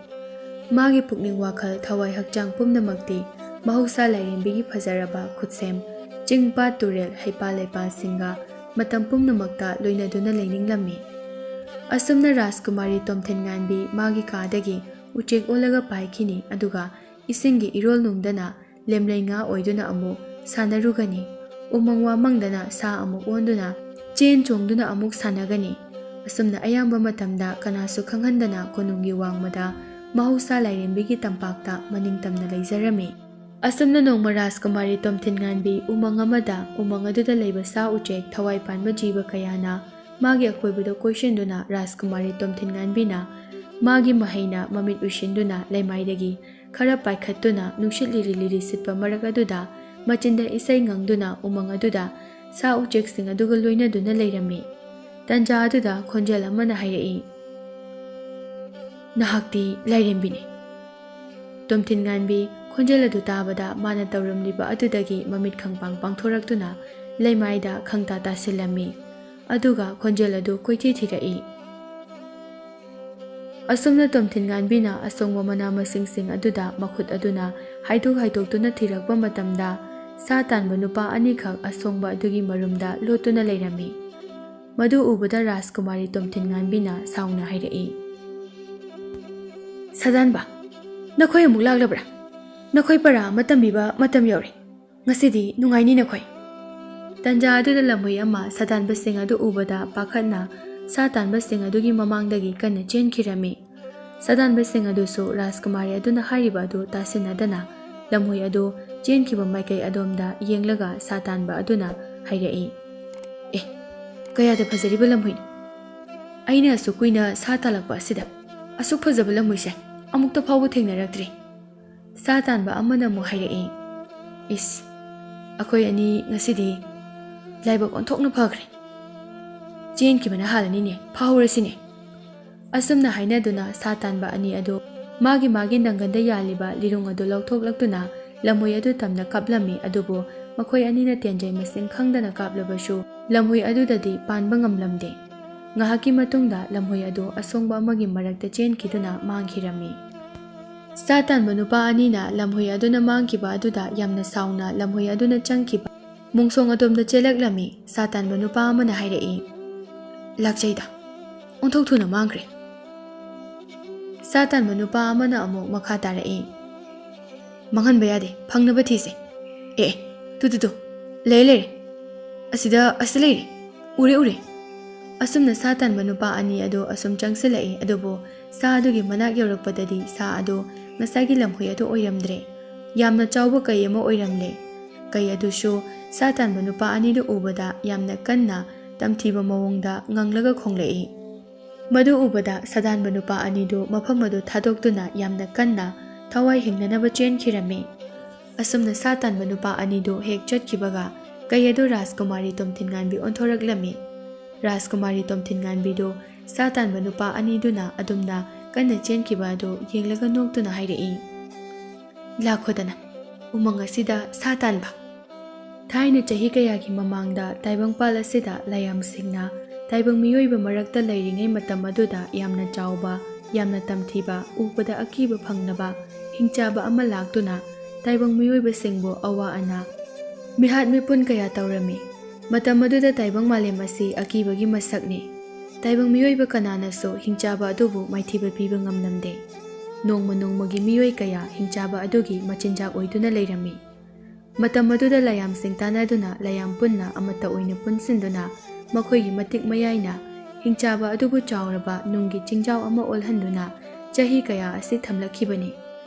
ꯃꯥꯒꯤ ꯄꯨꯛꯅꯤꯡ ꯋꯥꯈꯜ, ꯊꯋꯥꯏ ꯍꯛꯆꯥꯡ ꯄꯨꯝꯅꯃꯛꯇꯤ ꯃꯍꯧꯁꯥ ꯂꯥꯏꯔꯦꯝꯕꯤꯒꯤ ꯐꯖꯔꯕ ꯈꯨꯠꯁꯦꯝ, ꯆꯤꯡ ꯄꯥꯠ ꯇꯨꯔꯦꯜ ꯍꯩꯄꯥꯜ ꯂꯩꯄꯥꯜꯁꯤꯡꯒ ꯃꯇꯝ ꯄꯨꯝꯅꯃꯛꯇ ꯂꯣꯏꯅꯗꯨꯅ ꯂꯩꯅꯤꯡꯂꯝꯃꯤ꯫ ꯑꯁꯨꯝꯅ ꯔꯥꯖꯀꯨꯃꯥꯔꯤ ꯇꯣꯝꯊꯤꯟꯉꯥꯟꯕꯤ ꯃꯥꯒꯤ ꯀꯥꯗꯒꯤ ꯎꯆꯦꯛ ꯑꯣꯜꯂꯒ ꯄꯥꯏꯈꯤꯅꯤ, ꯑꯗꯨꯒ ꯏꯁꯤꯡꯒꯤ ꯏꯔꯣꯜ ꯅꯨꯡꯗꯅ ꯂꯦꯝꯂꯩ ꯉꯥ ꯑꯣꯏꯗꯨꯅ ꯑꯃꯨꯛ ꯁꯥꯟꯅꯔꯨꯒꯅꯤ꯫ ꯎꯃꯪ ꯋꯥꯃꯪꯗꯅ ꯁꯥ ꯑꯃꯨꯛ ꯑꯣꯟꯗꯨꯅ ꯆꯦꯟ ꯆꯣꯡꯗꯨꯅ ꯑꯃꯨꯛ ꯁꯥꯟꯅꯒꯅꯤ꯫ ꯑꯁꯨꯝꯅ ꯑꯌꯥꯝꯕ ꯃꯇꯝꯗ ꯀꯅꯥꯁꯨ ꯈꯪꯍꯟꯗꯅ ꯀꯣꯅꯨꯡꯒꯤ ꯋꯥꯡꯃꯗ ꯃꯍꯧꯁꯥ ꯂꯥꯏꯔꯦꯝꯕꯤꯒꯤ ꯇꯝꯄꯥꯛꯇ ꯃꯅꯤꯡ ꯇꯝꯅ ꯂꯩꯖꯔꯝꯃꯤ꯫ ꯑꯁꯨꯝꯅ ꯅꯣꯡꯃ ꯔꯥꯖꯀꯨꯃꯥꯔꯤ ꯇꯣꯝꯊꯤꯟꯉꯥꯟꯕꯤ ꯎꯃꯪ ꯑꯃꯗ, ꯎꯃꯪ ꯑꯗꯨꯗ ꯂꯩꯕ ꯁꯥ ꯎꯆꯦꯛ ꯊꯋꯥꯏ ꯄꯥꯟꯕ ꯖꯤꯕ ꯀꯌꯥꯅ ꯃꯥꯒꯤ ꯑꯀꯣꯏꯕꯗ ꯀꯣꯏꯁꯤꯟꯗꯨꯅ ꯔꯥꯖꯀꯨꯃꯥꯔꯤ ꯇꯣꯝꯊꯤꯟꯉꯥꯟꯕꯤꯅ ꯃꯥꯒꯤ ꯃꯍꯩꯅ ꯃꯃꯤꯠ ꯎꯏꯁꯤꯟꯗꯨꯅ ꯂꯩꯃꯥꯏꯗꯒꯤ ꯈꯔ ꯄꯥꯏꯈꯠꯇꯨꯅ ꯅꯨꯡꯁꯤꯠ ꯂꯤꯔꯤ ꯂꯤꯔꯤ ꯁꯤꯠꯄ ꯃꯔꯛ ꯑꯗꯨꯗ ꯃꯆꯤꯟꯗ ꯏꯁꯩ ꯉꯪꯗꯨꯅ ꯎꯃꯪ ꯑꯗꯨꯗ ꯁꯥ ꯎꯆꯦꯛꯁꯤꯡ ꯑꯗꯨꯒ ꯂꯣꯏꯅꯗꯨꯅ ꯂꯩꯔꯝꯃꯤ꯫ ꯇꯟꯖꯥ ꯑꯗꯨꯗ ꯈꯣꯟꯖꯦꯜ ꯑꯃꯅ ꯍꯥꯏꯔꯛꯏ, "ꯅꯍꯥꯛꯇꯤ ꯂꯥꯏꯔꯦꯝꯕꯤꯅꯤ꯫" ꯇꯣꯝꯊꯤꯟꯉꯥꯟꯕꯤ ꯈꯣꯟꯖꯦꯜ ꯑꯗꯨ ꯇꯥꯕꯗ ꯃꯥꯅ ꯇꯧꯔꯝꯂꯤꯕ ꯑꯗꯨꯗꯒꯤ ꯃꯃꯤꯠ ꯈꯪꯄꯥꯡ ꯄꯥꯡꯊꯣꯔꯛꯇꯨꯅ ꯂꯩꯃꯥꯏꯗ ꯈꯪꯇꯥ ꯇꯥꯁꯤꯜꯂꯝꯃꯤ꯫ ꯑꯗꯨꯒ ꯈꯣꯟꯖꯦꯜ ꯑꯗꯨ ꯀꯣꯏꯊꯤ ꯊꯤꯔꯛꯏ꯫ ꯑꯁꯨꯝꯅ ꯇꯣꯝꯊꯤꯟꯉꯥꯟꯕꯤꯅ ꯑꯁꯣꯡꯕ ꯃꯅꯥ ꯃꯁꯤꯡꯁꯤꯡ ꯑꯗꯨꯗ ꯃꯈꯨꯠ ꯑꯗꯨꯅ ꯍꯥꯏꯗꯣꯛ ꯍꯥꯏꯗꯣꯛꯇꯨꯅ ꯊꯤꯔꯛꯄ ꯃꯇꯝꯗ, ꯁꯥ ꯇꯥꯟꯕ ꯅꯨꯄꯥ ꯑꯅꯤꯈꯛ ꯑꯁꯣꯡꯕ ꯑꯗꯨꯒꯤ ꯃꯔꯨꯝꯗ ꯂꯣꯠꯇꯨꯅ ꯂꯩꯔꯝꯃꯤ꯫ ꯃꯗꯨ ꯎꯕꯗ ꯔꯥꯖꯀꯨꯃꯥꯔꯤ ꯇꯣꯝꯊꯤꯟꯉꯥꯟꯕꯤꯅ ꯁꯥꯎꯅ ꯍꯥꯏꯔꯛꯏ, "ꯁꯥꯗꯥꯟꯕ, ꯅꯈꯣꯏ ꯑꯃꯨꯛ ꯂꯥꯛꯂꯕ꯭ꯔꯥ? ꯅꯈꯣꯏ ꯄꯔꯥ ꯑꯃ ꯇꯝꯕꯤꯕ ꯃꯇꯝ ꯌꯧꯔꯦ꯫ ꯉꯁꯤꯗꯤ ꯅꯨꯡꯉꯥꯏꯅꯤ ꯅꯈꯣꯏ꯫" ꯇꯟꯖꯥ ꯑꯗꯨꯗ ꯂꯝꯍꯨꯏ ꯑꯃ ꯁꯥꯗꯥꯟꯕꯁꯤꯡ ꯑꯗꯨ ꯎꯕꯗ ꯄꯥꯈꯠꯅ ꯁꯥ ꯇꯥꯟꯕꯁꯤꯡ ꯑꯗꯨꯒꯤ ꯃꯃꯥꯡꯗꯒꯤ ꯀꯟꯅ ꯆꯦꯟꯈꯤꯔꯝꯃꯤ꯫ ꯁꯥꯇꯥꯟꯕꯁꯤꯡ ꯑꯗꯨꯁꯨ ꯔꯥꯖꯀꯨꯃꯥꯔꯤ ꯑꯗꯨꯅ ꯍꯥꯏꯔꯤꯕ ꯑꯗꯨ ꯇꯥꯁꯤꯟꯅꯗꯅ ꯂꯝꯍꯨꯏ ꯑꯗꯨ ꯆꯦꯟꯈꯤꯕ ꯃꯥꯏꯀꯩ ꯑꯗꯣꯝꯗ ꯌꯦꯡꯂꯒ ꯁꯥꯇꯥꯟꯕ ꯑꯗꯨꯅ ꯍꯥꯏꯔꯛꯏ, "ꯑꯦ, ꯀꯌꯥꯗ ꯐꯖꯔꯤꯕ ꯂꯝꯍꯨꯏꯅꯣ! ꯑꯩꯅ ꯑꯁꯨꯛ ꯀꯨꯏꯅ ꯁꯥ ꯇꯥꯜꯂꯛꯄ ꯑꯁꯤꯗ ꯑꯁꯨꯛ ꯐꯖꯕ ꯂꯝꯍꯨꯏꯁꯦ ꯑꯃꯨꯛꯇ ꯐꯥꯎꯕ ꯊꯦꯡꯅꯔꯛꯇ꯭ꯔꯤ!" ꯁꯥ ꯇꯥꯟꯕ ꯑꯃꯅ ꯑꯃꯨꯛ ꯍꯥꯏꯔꯛꯏ, "ꯏꯁ, ꯑꯩꯈꯣꯏ ꯑꯅꯤ ꯉꯁꯤꯗꯤ ꯂꯥꯏꯕꯛ ꯑꯣꯟꯊꯣꯛꯅ ꯐꯈ꯭ꯔꯦ꯫ ꯆꯦꯟꯈꯤꯕꯅ ꯍꯥꯜꯂꯅꯤꯅꯦ, ꯐꯥꯍꯧꯔꯁꯤꯅꯦ!" ꯑꯁꯨꯝꯅ ꯍꯥꯏꯅꯗꯨꯅ ꯁꯥ ꯇꯥꯟꯕ ꯑꯅꯤ ꯑꯗꯨ ꯃꯥꯒꯤ ꯃꯥꯒꯤ ꯅꯪꯒꯟꯗ ꯌꯥꯜꯂꯤꯕ ꯂꯤꯔꯨꯡ ꯑꯗꯨ ꯂꯧꯊꯣꯛꯂꯛꯇꯨꯅ ꯂꯝꯍꯨꯏ ꯑꯗꯨ ꯇꯝꯅ ꯀꯥꯞꯂꯝꯃꯤ꯫ ꯑꯗꯨꯕꯨ ꯃꯈꯣꯏ ꯑꯅꯤꯅ ꯇꯦꯟꯖꯩ ꯃꯁꯤꯡ ꯈꯪꯗꯅ ꯀꯥꯞꯂꯕꯁꯨ ꯂꯝꯍꯨꯏ ꯑꯗꯨꯗꯗꯤ ꯄꯥꯟꯕ ꯉꯝꯂꯝꯗꯦ꯫ ꯉꯥꯏꯍꯥꯛꯀꯤ ꯃꯇꯨꯡꯗ ꯂꯝꯍꯨꯏ ꯑꯗꯨ ꯑꯁꯣꯡꯕ ꯑꯃꯒꯤ ꯃꯔꯛꯇ ꯆꯦꯟꯈꯤꯗꯨꯅ ꯃꯥꯡꯈꯤꯔꯝꯃꯤ꯫ ꯁꯥ ꯇꯥꯟꯕ ꯅꯨꯄꯥ ꯑꯅꯤꯅ ꯂꯝꯍꯨꯏ ꯑꯗꯨꯅ ꯃꯥꯡꯈꯤꯕ ꯑꯗꯨꯗ ꯌꯥꯝꯅ ꯁꯥꯎꯅ ꯂꯝꯍꯨꯏ ꯑꯗꯨꯅ ꯆꯪꯈꯤꯕ ꯃꯣꯡꯁꯣꯡ ꯑꯗꯣꯝꯗ ꯆꯦꯜꯂꯛꯂꯝꯃꯤ꯫ ꯁꯥ ꯇꯥꯟꯕ ꯅꯨꯄꯥ ꯑꯃꯅ ꯍꯥꯏꯔꯛꯏ, "ꯂꯥꯛꯆꯩꯗ, ꯑꯣꯟꯊꯣꯛ ꯊꯨꯅ ꯃꯥꯡꯈ꯭ꯔꯦ!" ꯁꯥ ꯇꯥꯟꯕ ꯅꯨꯄꯥ ꯑꯃꯅ ꯑꯃꯨꯛ ꯃꯈꯥ ꯇꯥꯔꯛꯏ, "ꯃꯥꯡꯍꯟꯕ ꯌꯥꯗꯦ, ꯐꯪꯅꯕ ꯊꯤꯁꯦ꯫ ꯑꯦ, ꯑꯦ, ꯇꯨ, ꯇꯨ, ꯇꯨ, ꯂꯩꯔꯦ, ꯂꯩꯔꯦ꯫ ꯑꯁꯤꯗ, ꯑꯁꯤꯗ ꯂꯩꯔꯦ꯫ ꯎꯔꯦ, ꯎꯔꯦ!" ꯑꯁꯨꯝꯅ ꯁꯥ ꯇꯥꯟꯕ ꯅꯨꯄꯥ ꯑꯅꯤ ꯑꯗꯨ ꯑꯁꯨꯝ ꯆꯪꯁꯤꯜꯂꯛꯏ꯫ ꯑꯗꯨꯕꯨ ꯁꯥ ꯑꯗꯨꯒꯤ ꯃꯅꯥꯛ ꯌꯧꯔꯛꯄꯗꯗꯤ ꯁꯥ ꯑꯗꯨ ꯉꯁꯥꯏꯒꯤ ꯂꯝꯍꯨꯏ ꯑꯗꯨ ꯑꯣꯏꯔꯝꯗ꯭ꯔꯦ꯫ ꯌꯥꯝꯅ ꯆꯥꯎꯕ ꯀꯩ ꯑꯃ ꯑꯣꯏꯔꯝꯂꯦ꯫ ꯀꯩ ꯑꯗꯨꯁꯨ ꯁꯥ ꯇꯥꯟꯕ ꯅꯨꯄꯥ ꯑꯅꯤꯗꯨ ꯎꯕꯗ ꯌꯥꯝꯅ ꯀꯟꯅ ꯇꯝꯊꯤꯕ ꯃꯑꯣꯡꯗ ꯉꯪꯂꯒ ꯈꯣꯡꯂꯛꯏ꯫ ꯃꯗꯨ ꯎꯕꯗ ꯁꯥ ꯇꯥꯟꯕ ꯅꯨꯄꯥ ꯑꯅꯤꯗꯨ ꯃꯐꯝ ꯑꯗꯨ ꯊꯥꯗꯣꯛꯇꯨꯅ ꯌꯥꯝꯅ ꯀꯟꯅ ꯊꯋꯥꯏ ꯍꯤꯡꯅꯅꯕ ꯆꯦꯟꯈꯤꯔꯝꯃꯤ꯫ ꯑꯁꯨꯝꯅ ꯁꯥ ꯇꯥꯟꯕ ꯅꯨꯄꯥ ꯑꯅꯤꯗꯨ ꯍꯦꯛ ꯆꯠꯈꯤꯕꯒ ꯀꯩ ꯑꯗꯨ ꯔꯥꯖꯀꯨꯃꯥꯔꯤ ꯇꯣꯝꯊꯤꯟꯉꯥꯟꯕꯤ ꯑꯣꯟꯊꯣꯔꯛꯂꯝꯃꯤ꯫ ꯔꯥꯖꯀꯨꯃꯥꯔꯤ ꯇꯣꯝꯊꯤꯟꯉꯥꯟꯕꯤꯗꯨ ꯁꯥ ꯇꯥꯟꯕ ꯅꯨꯄꯥ ꯑꯅꯤꯗꯨꯅ ꯑꯗꯨꯝꯅ ꯀꯟꯅ ꯆꯦꯟꯈꯤꯕ ꯑꯗꯨ ꯌꯦꯡꯂꯒ ꯅꯣꯛꯇꯨꯅ ꯍꯥꯏꯔꯛꯏ, "ꯂꯥꯛꯈꯣꯗꯅ, ꯎꯃꯪ ꯑꯁꯤꯗ ꯁꯥ ꯇꯥꯟꯕ!" ꯊꯥꯏꯅ ꯆꯍꯤ ꯀꯌꯥꯒꯤ ꯃꯃꯥꯡꯗ ꯇꯥꯏꯕꯪꯄꯥꯜ ꯑꯁꯤꯗ ꯂꯥꯏꯌꯥꯝꯁꯤꯡꯅ ꯇꯥꯏꯕꯪ ꯃꯤꯑꯣꯏꯕ ꯃꯔꯛꯇ ꯂꯩꯔꯤꯉꯩ ꯃꯇꯝ ꯑꯗꯨꯗ ꯌꯥꯝꯅ ꯆꯥꯎꯕ, ꯌꯥꯝꯅ ꯇꯝꯊꯤꯕ, ꯎꯕꯗ ꯑꯀꯤꯕ ꯐꯪꯂꯕ ꯍꯤꯡꯆꯥꯕ ꯑꯃ ꯂꯥꯛꯇꯨꯅ ꯇꯥꯏꯕꯪ ꯃꯤꯑꯣꯏꯕꯁꯤꯡꯕꯨ ꯑꯋꯥ ꯑꯅꯥ, ꯃꯤꯍꯥꯠ ꯃꯤꯄꯨꯟ ꯀꯌꯥ ꯇꯧꯔꯝꯃꯤ꯫ ꯃꯇꯝ ꯑꯗꯨꯗ ꯇꯥꯏꯕꯪ ꯃꯥꯂꯦꯝ ꯑꯁꯤ ꯑꯀꯤꯕꯒꯤ ꯃꯁꯛꯅꯤ꯫ ꯇꯥꯏꯕꯪ ꯃꯤꯑꯣꯏꯕ ꯀꯅꯥꯅꯁꯨ ꯍꯤꯡꯆꯥꯕ ꯑꯗꯨꯕꯨ ꯃꯥꯏꯊꯤꯕ ꯄꯤꯕ ꯉꯝꯂꯝꯗꯦ꯫ ꯅꯣꯡꯃ ꯅꯣꯡꯃꯒꯤ ꯃꯤꯑꯣꯏ ꯀꯌꯥ ꯍꯤꯡꯆꯥꯕ ꯑꯗꯨꯒꯤ ꯃꯆꯤꯟꯖꯥꯛ ꯑꯣꯏꯗꯨꯅ ꯂꯩꯔꯝꯃꯤ꯫ ꯃꯇꯝ ꯑꯗꯨꯗ ꯂꯥꯏꯌꯥꯝꯁꯤꯡ ꯇꯥꯟꯅꯗꯨꯅ ꯂꯥꯏꯌꯥꯝ ꯄꯨꯟꯅ ꯑꯃꯠꯇ ꯑꯣꯏꯅ ꯄꯨꯟꯁꯤꯟꯗꯨꯅ ꯃꯈꯣꯏꯒꯤ ꯃꯇꯤꯛ ꯃꯌꯥꯏꯅ ꯍꯤꯡꯆꯥꯕ ꯑꯗꯨꯕꯨ ꯆꯥꯎꯔꯕ ꯅꯨꯡꯒꯤ ꯆꯤꯡꯖꯥꯎ ꯑꯃ ꯑꯣꯜꯍꯟꯗꯨꯅ ꯆꯍꯤ ꯀꯌꯥ ꯑꯁꯤ ꯊꯝꯂꯛꯈꯤꯕꯅꯤ꯫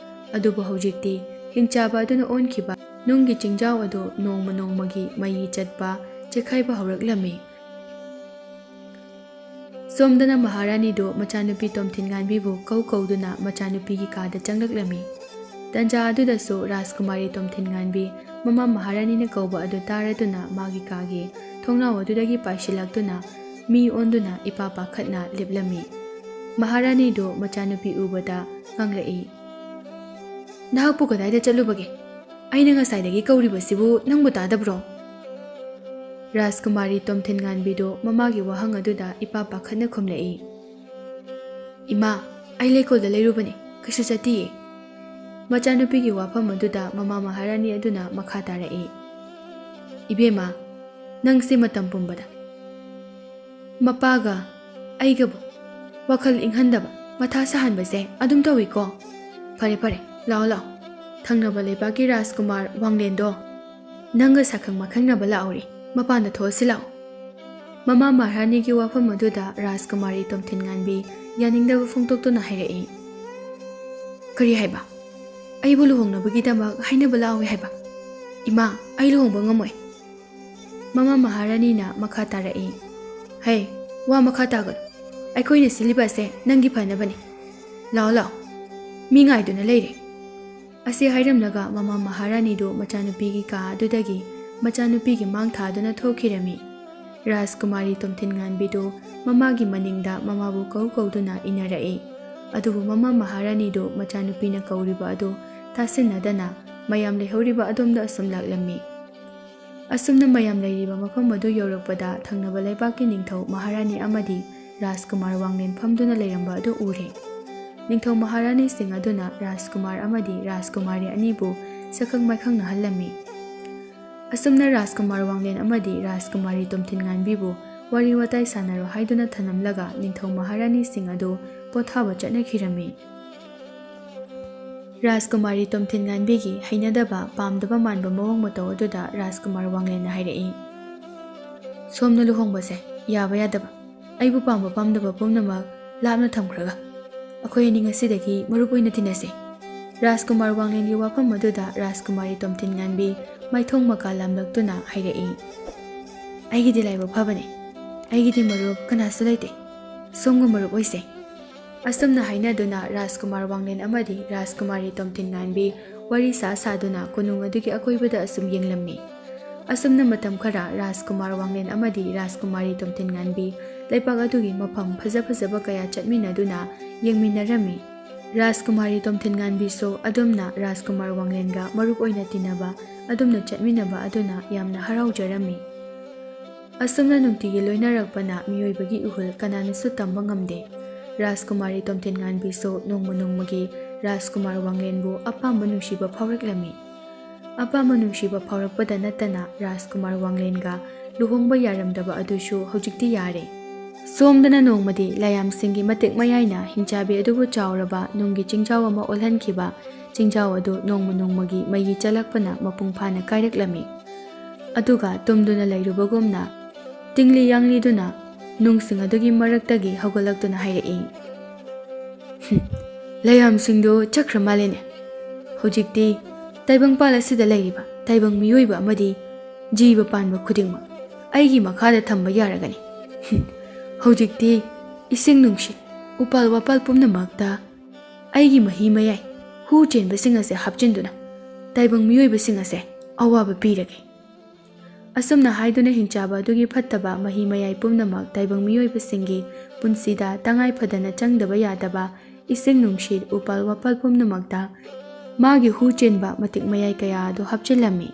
ꯑꯗꯨꯕꯨ ꯍꯧꯖꯤꯛꯇꯤ ꯍꯤꯡꯆꯥꯕ ꯑꯗꯨꯅ ꯑꯣꯟꯈꯤꯕ ꯅꯨꯡꯒꯤ ꯆꯤꯡꯖꯥꯎ ꯑꯗꯨ ꯅꯣꯡꯃ ꯅꯣꯡꯃꯒꯤ ꯃꯩ ꯆꯠꯄ, ꯆꯦꯛꯈꯥꯏꯕ ꯍꯧꯔꯛꯂꯝꯃꯤ꯫ ꯁꯣꯝꯗꯅ ꯃꯍꯥꯔꯥꯅꯤꯗꯨ ꯃꯆꯥꯅꯨꯄꯤ ꯇꯣꯝꯊꯤꯟ ꯉꯥꯟꯕꯤꯕꯨ ꯀꯧ ꯀꯧꯗꯨꯅ ꯃꯆꯥꯅꯨꯄꯤꯒꯤ ꯀꯥꯗ ꯆꯪꯂꯛꯂꯝꯃꯤ꯫ ꯇꯟꯖꯥ ꯑꯗꯨꯗꯁꯨ ꯔꯥꯖꯀꯨꯃꯥꯔꯤ ꯇꯣꯝꯊꯤꯟ ꯉꯥꯟꯕꯤ ꯃꯃꯥ ꯃꯍꯥꯔꯥꯅꯤꯅ ꯀꯧꯕ ꯑꯗꯨ ꯇꯥꯔꯗꯨꯅ ꯃꯥꯒꯤ ꯀꯥꯒꯤ ꯊꯣꯡꯅꯥꯎ ꯑꯗꯨꯗꯒꯤ ꯄꯥꯏꯁꯤꯜꯂꯛꯇꯨꯅ ꯃꯤ ꯑꯣꯟꯗꯨꯅ ꯏꯄꯥ ꯄꯥꯈꯠꯅ ꯂꯦꯞꯂꯝꯃꯤ꯫ ꯃꯍꯥꯔꯥꯅꯤꯗꯨ ꯃꯆꯥꯅꯨꯄꯤ ꯎꯕꯗ ꯉꯥꯡꯂꯛꯏ, "ꯅꯍꯥꯛꯄꯨ ꯀꯗꯥꯏꯗ ꯆꯠꯂꯨꯕꯒꯦ? ꯑꯩꯅ ꯉꯁꯥꯏꯗꯒꯤ ꯀꯧꯔꯤꯕꯁꯤꯕꯨ ꯅꯪꯕꯨ ꯇꯥꯗꯕ꯭ꯔꯣ?" ꯔꯥꯖꯀꯨꯃꯥꯔꯤ ꯇꯣꯝꯊꯤꯟ ꯉꯥꯟꯕꯤꯗꯨ ꯃꯃꯥꯒꯤ ꯋꯥꯍꯪ ꯑꯗꯨꯗ ꯏꯄꯥ ꯄꯥꯈꯠꯅ ꯈꯨꯝꯂꯛꯏ, "ꯏꯃꯥ, ꯑꯩ ꯂꯩꯀꯣꯜꯗ ꯂꯩꯔꯨꯕꯅꯤ, ꯀꯩꯁꯨ ꯆꯠꯇꯤꯌꯦ꯫" ꯃꯆꯥꯅꯨꯄꯤꯒꯤ ꯋꯥꯐꯝ ꯑꯗꯨꯗ ꯃꯃꯥ ꯃꯍꯥꯔꯥꯅꯤ ꯑꯗꯨꯅ ꯃꯈꯥ ꯇꯥꯔꯛꯏ, "ꯏꯕꯦꯝꯃ, ꯅꯪꯁꯦ ꯃꯇꯝ ꯄꯨꯝꯕꯗ ꯃꯄꯥꯒ ꯑꯩꯒꯕꯨ ꯋꯥꯈꯜ ꯏꯪꯍꯟꯗꯕ, ꯃꯊꯥ ꯁꯥꯍꯟꯕꯁꯦ ꯑꯗꯨꯝ ꯇꯧꯏꯀꯣ꯫ ꯐꯔꯦ ꯐꯔꯦ, ꯂꯥꯛꯑꯣ ꯂꯥꯛꯑꯣ, ꯊꯪꯅꯕ ꯂꯩꯕꯥꯛꯀꯤ ꯔꯥꯖꯀꯨꯃꯥꯔ ꯋꯥꯡꯂꯦꯟꯗꯣ ꯅꯪꯒ ꯁꯛꯈꯪ ꯃꯥꯏꯈꯪꯅꯕ ꯂꯥꯛꯎꯔꯤ, ꯃꯄꯥꯟꯗ ꯊꯣꯛꯑꯁꯤ ꯂꯥꯛꯑꯣ꯫" ꯃꯃꯥ ꯃꯍꯥꯔꯥꯅꯤꯒꯤ ꯋꯥꯐꯝ ꯑꯗꯨꯗ ꯔꯥꯖꯀꯨꯃꯥꯔꯤ ꯇꯣꯝꯊꯤꯟ ꯉꯥꯟꯕꯤ ꯌꯥꯅꯤꯡꯗꯕ ꯐꯣꯡꯗꯣꯛꯇꯨꯅ ꯍꯥꯏꯔꯛꯏ, "ꯀꯔꯤ ꯍꯥꯏꯕ? ꯑꯩꯕꯨ ꯂꯨꯍꯣꯡꯅꯕꯒꯤꯗꯃꯛ ꯍꯥꯏꯅꯕ ꯂꯥꯛꯑꯣꯏ ꯍꯥꯏꯕ? ꯏꯃꯥ, ꯑꯩ ꯂꯨꯍꯣꯡꯕ ꯉꯝꯃꯣꯏ꯫" ꯃꯃꯥ ꯃꯍꯥꯔꯥꯅꯤꯅ ꯃꯈꯥ ꯇꯥꯔꯛꯏ, "ꯍꯩ, ꯋꯥ ꯃꯈꯥ ꯇꯥꯒꯅꯨ꯫ ꯑꯩꯈꯣꯏꯅ ꯁꯤꯜꯂꯤꯕ ꯑꯁꯦ ꯅꯪꯒꯤ ꯐꯅꯕꯅꯤ꯫ ꯂꯥꯛꯑꯣ ꯂꯥꯛꯑꯣ, ꯃꯤ ꯉꯥꯏꯗꯨꯅ ꯂꯩꯔꯦ꯫" ꯑꯁꯤ ꯍꯥꯏꯔꯝꯂꯒ ꯃꯃꯥ ꯃꯍꯥꯔꯥꯅꯤꯗꯨ ꯃꯆꯥꯅꯨꯄꯤꯒꯤ ꯀꯥ ꯑꯗꯨꯗꯒꯤ ꯃꯆꯥꯅꯨꯄꯤꯒꯤ ꯃꯥꯡ ꯊꯥꯗꯨꯅ ꯊꯣꯛꯈꯤꯔꯝꯃꯤ꯫ ꯔꯥꯖꯀꯨꯃꯥꯔꯤ ꯇꯣꯝꯊꯤꯟ ꯉꯥꯟꯕꯤꯗꯨ ꯃꯃꯥꯒꯤ ꯃꯅꯤꯡꯗ ꯃꯃꯥꯕꯨ ꯀꯧ ꯀꯧꯗꯨꯅ ꯏꯟꯅꯔꯛꯏ꯫ ꯑꯗꯨꯕꯨ ꯃꯃꯥ ꯃꯍꯥꯔꯥꯅꯤꯗꯨ ꯃꯆꯥꯅꯨꯄꯤꯅ ꯀꯧꯔꯤꯕ ꯑꯗꯨ ꯇꯥꯁꯤꯟꯅꯗꯅ ꯃꯌꯥꯝ ꯂꯩꯍꯧꯔꯤꯕ ꯑꯗꯣꯝꯗ ꯑꯁꯨꯝ ꯂꯥꯛꯂꯝꯃꯤ꯫ ꯑꯁꯨꯝꯅ ꯃꯌꯥꯝ ꯂꯩꯔꯤꯕ ꯃꯐꯝ ꯑꯗꯨ ꯌꯧꯔꯛꯄꯗ ꯊꯪꯅꯕ ꯂꯩꯕꯥꯛꯀꯤ ꯅꯤꯡꯊꯧ ꯃꯍꯥꯔꯥꯅꯤ ꯑꯃꯗꯤ ꯔꯥꯖꯀꯨꯃꯥꯔ ꯋꯥꯡꯂꯦꯟ ꯐꯝꯗꯨꯅ ꯂꯩꯔꯝꯕ ꯑꯗꯨ ꯎꯔꯦ꯫ ꯅꯤꯡꯊꯧ ꯃꯍꯥꯔꯥꯅꯤꯁꯤꯡ ꯑꯗꯨꯅ ꯔꯥꯖꯀꯨꯃꯥꯔ ꯑꯃꯗꯤ ꯔꯥꯖꯀꯨꯃꯥꯔꯤ ꯑꯅꯤꯕꯨ ꯁꯛꯈꯪ ꯃꯥꯏꯈꯪꯅꯍꯜꯂꯝꯃꯤ꯫ ꯑꯁꯨꯝꯅ ꯔꯥꯖꯀꯨꯃꯥꯔ ꯋꯥꯡꯂꯦꯟ ꯑꯃꯗꯤ ꯔꯥꯖꯀꯨꯃꯥꯔꯤ ꯇꯣꯝꯊꯤꯟ ꯉꯥꯟꯕꯤꯕꯨ ꯋꯥꯔꯤ ꯋꯥꯇꯥꯏ ꯁꯥꯟꯅꯔꯣ ꯍꯥꯏꯗꯨꯅ ꯊꯅꯝꯂꯒ ꯅꯤꯡꯊꯧ ꯃꯍꯥꯔꯥꯅꯤꯁꯤꯡ ꯑꯗꯨ ꯄꯣꯊꯥꯕ ꯆꯠꯅꯈꯤꯔꯝꯃꯤ꯫ ꯔꯥꯖꯀꯨꯃꯥꯔꯤ ꯇꯣꯝꯊꯤꯟ ꯉꯥꯟꯕꯤꯒꯤ ꯍꯩꯅꯗꯕ ꯄꯥꯝꯗꯕ ꯃꯥꯟꯕ ꯃꯑꯣꯡ ꯃꯇꯧ ꯑꯗꯨꯗ ꯔꯥꯖꯀꯨꯃꯥꯔ ꯋꯥꯡꯂꯦꯟꯅ ꯍꯥꯏꯔꯛꯏ, "ꯁꯣꯝꯅ ꯂꯨꯍꯣꯡꯕꯁꯦ ꯌꯥꯕ ꯌꯥꯗꯕ, ꯑꯩꯕꯨ ꯄꯥꯝꯕ ꯄꯥꯝꯗꯕ ꯄꯨꯝꯅꯃꯛ ꯂꯥꯞꯅ ꯊꯝꯈ꯭ꯔꯒ ꯑꯩꯈꯣꯏ ꯑꯅꯤ ꯉꯁꯤꯗꯒꯤ ꯃꯔꯨꯞ ꯑꯣꯏꯅ ꯇꯤꯟꯅꯁꯦ꯫ ꯔꯥꯖꯀꯨꯃꯥꯔ ꯋꯥꯡꯂꯦꯟꯒꯤ ꯋꯥꯐꯝ ꯑꯗꯨꯗ ꯔꯥꯖꯀꯨꯃꯥꯔꯤ ꯇꯣꯝꯊꯤꯟ ꯉꯥꯟꯕꯤ ꯃꯥꯏꯊꯣꯡ ꯃꯀꯥ ꯂꯥꯝꯂꯛꯇꯨꯅ ꯍꯥꯏꯔꯛꯏ, "ꯑꯩꯒꯤꯗꯤ ꯂꯥꯏꯕꯛ ꯐꯕꯅꯦ꯫ ꯑꯩꯒꯤꯗꯤ ꯃꯔꯨꯞ ꯀꯅꯥꯁꯨ ꯂꯩꯇꯦ꯫ ꯁꯣꯝꯒ ꯃꯔꯨꯞ ꯑꯣꯏꯁꯦ꯫" ꯑꯁꯨꯝꯅ ꯍꯥꯏꯅꯗꯨꯅ ꯔꯥꯖꯀꯨꯃꯥꯔ ꯋꯥꯡꯂꯦꯟ ꯑꯃꯗꯤ ꯔꯥꯖꯀꯨꯃꯥꯔꯤ ꯇꯣꯝꯊꯤꯟ ꯉꯥꯟꯕꯤ ꯋꯥꯔꯤ ꯁꯥ ꯁꯥꯗꯨꯅ ꯀꯣꯅꯨꯡ ꯑꯗꯨꯒꯤ ꯑꯀꯣꯏꯕꯗ ꯑꯁꯨꯝ ꯌꯦꯡꯂꯝꯃꯤ꯫ ꯑꯁꯨꯝꯅ ꯃꯇꯝ ꯈꯔ ꯔꯥꯖꯀꯨꯃꯥꯔ ꯋꯥꯡꯂꯦꯟ ꯑꯃꯗꯤ ꯔꯥꯖꯀꯨꯃꯥꯔꯤ ꯇꯣꯝꯊꯤꯟ ꯉꯥꯟꯕꯤ ꯂꯩꯄꯥꯛ ꯑꯗꯨꯒꯤ ꯃꯐꯝ ꯐꯖ ꯐꯖꯕ ꯀꯌꯥ ꯆꯠꯃꯤꯟꯅꯗꯨꯅ ꯌꯦꯡꯃꯤꯟꯅꯔꯝꯃꯤ꯫ ꯔꯥꯖꯀꯨꯃꯥꯔꯤ ꯇꯣꯝꯊꯤꯟ ꯉꯥꯟꯕꯤꯁꯨ ꯑꯗꯨꯝꯅ ꯔꯥꯖꯀꯨꯃꯥꯔ ꯋꯥꯡꯂꯦꯟꯒ ꯃꯔꯨꯞ ꯑꯣꯏꯅ ꯇꯤꯟꯅꯕ, ꯑꯗꯨꯝꯅ ꯆꯠꯃꯤꯟꯅꯕ ꯑꯗꯨꯅ ꯌꯥꯝꯅ ꯍꯔꯥꯎꯖꯔꯝꯃꯤ꯫ ꯑꯁꯨꯝꯅ ꯅꯨꯡꯇꯤꯒꯤ ꯂꯣꯏꯅꯔꯛꯄꯅ ꯃꯤꯑꯣꯏꯕꯒꯤ ꯏꯍꯨꯜ ꯀꯅꯥꯅꯁꯨ ꯇꯝꯕ ꯉꯝꯗꯦ꯫ ꯔꯥꯖꯀꯨꯃꯥꯔꯤ ꯇꯣꯝꯊꯤꯟ ꯉꯥꯟꯕꯤꯁꯨ ꯅꯣꯡꯃ ꯅꯣꯡꯃꯒꯤ ꯔꯥꯖꯀꯨꯃꯥꯔ ꯋꯥꯡꯂꯦꯟꯕꯨ ꯑꯄꯥꯝꯕ ꯅꯨꯡꯁꯤꯕ ꯐꯥꯎꯔꯛꯂꯝꯃꯤ꯫ ꯑꯄꯥꯝꯕ ꯅꯨꯡꯁꯤꯕ ꯐꯥꯎꯔꯛꯄꯗ ꯅꯠꯇꯅ ꯔꯥꯖꯀꯨꯃꯥꯔ ꯋꯥꯡꯂꯦꯟꯒ ꯂꯨꯍꯣꯡꯕ ꯌꯥꯔꯝꯗꯕ ꯑꯗꯨꯁꯨ ꯍꯧꯖꯤꯛꯇꯤ ꯌꯥꯔꯦ꯫ ꯁꯣꯝꯗꯅ ꯅꯣꯡꯃꯗꯤ ꯂꯥꯏꯌꯥꯝꯁꯤꯡꯒꯤ ꯃꯇꯤꯛ ꯃꯌꯥꯏꯅ ꯍꯤꯡꯆꯥꯕꯤ ꯑꯗꯨꯕꯨ ꯆꯥꯎꯔꯕ ꯅꯨꯡꯒꯤ ꯆꯤꯡꯖꯥꯎ ꯑꯃ ꯑꯣꯜꯍꯟꯈꯤꯕ ꯆꯤꯡꯖꯥꯎ ꯑꯗꯨ ꯅꯣꯡꯃ ꯅꯣꯡꯃꯒꯤ ꯃꯩꯒꯤ ꯆꯜꯂꯛꯄꯅ ꯃꯄꯨꯡ ꯐꯥꯅ ꯀꯥꯏꯔꯛꯂꯝꯃꯤ꯫ ꯑꯗꯨꯒ ꯇꯨꯝꯗꯨꯅ ꯂꯩꯔꯨꯕꯒꯨꯝꯅ ꯇꯤꯡꯂꯤ ꯌꯥꯡꯂꯤꯗꯨꯅ ꯅꯨꯡꯁꯤꯡ ꯑꯗꯨꯒꯤ ꯃꯔꯛꯇꯒꯤ ꯍꯧꯒꯠꯂꯛꯇꯨꯅ ꯍꯥꯏꯔꯛꯏ, "ꯍꯨꯝ, ꯂꯩꯌꯥꯝꯁꯤꯡꯗꯨ ꯆꯠꯈ꯭ꯔ ꯃꯥꯜꯂꯦꯅꯦ꯫ ꯍꯧꯖꯤꯛꯇꯤ ꯇꯥꯏꯕꯪꯄꯥꯜ ꯑꯁꯤꯗ ꯂꯩꯔꯤꯕ ꯇꯥꯏꯕꯪ ꯃꯤꯑꯣꯏꯕ ꯑꯃꯗꯤ ꯖꯤꯕ ꯄꯥꯟꯕ ꯈꯨꯗꯤꯡꯃꯛ ꯑꯩꯒꯤ ꯃꯈꯥꯗ ꯊꯝꯕ ꯌꯥꯔꯒꯅꯤ꯫ ꯍꯨꯝ, ꯍꯧꯖꯤꯛꯇꯤ ꯏꯁꯤꯡ ꯅꯨꯡꯁꯤꯠ, ꯎꯄꯥꯜ ꯋꯥꯄꯥꯜ ꯄꯨꯝꯅꯃꯛꯇ ꯑꯩꯒꯤ ꯃꯍꯤ ꯃꯌꯥꯏ, ꯍꯨ ꯆꯦꯟꯕꯁꯤꯡ ꯑꯁꯦ ꯍꯥꯞꯆꯤꯟꯗꯨꯅ ꯇꯥꯏꯕꯪ ꯃꯤꯑꯣꯏꯕꯁꯤꯡ ꯑꯁꯦ ꯑꯋꯥꯕ ꯄꯤꯔꯒꯦ꯫" ꯑꯁꯨꯝꯅ ꯍꯥꯏꯗꯨꯅ ꯍꯤꯡꯆꯥꯕ ꯑꯗꯨꯒꯤ ꯐꯠꯇꯕ ꯃꯍꯤ ꯃꯌꯥꯏ ꯄꯨꯝꯅꯃꯛ ꯇꯥꯏꯕꯪ ꯃꯤꯑꯣꯏꯕꯁꯤꯡꯒꯤ ꯄꯨꯟꯁꯤꯗ ꯇꯉꯥꯏ ꯐꯗꯅ ꯆꯪꯗꯕ ꯌꯥꯗꯕ ꯏꯁꯤꯡ ꯅꯨꯡꯁꯤꯠ, ꯎꯄꯥꯜ ꯋꯥꯄꯥꯜ ꯄꯨꯝꯅꯃꯛꯇ ꯃꯥꯒꯤ ꯍꯨ ꯆꯦꯟꯕ ꯃꯇꯤꯛ ꯃꯌꯥꯏ ꯀꯌꯥ ꯑꯗꯨ ꯍꯥꯞꯆꯤꯜꯂꯝꯃꯤ꯫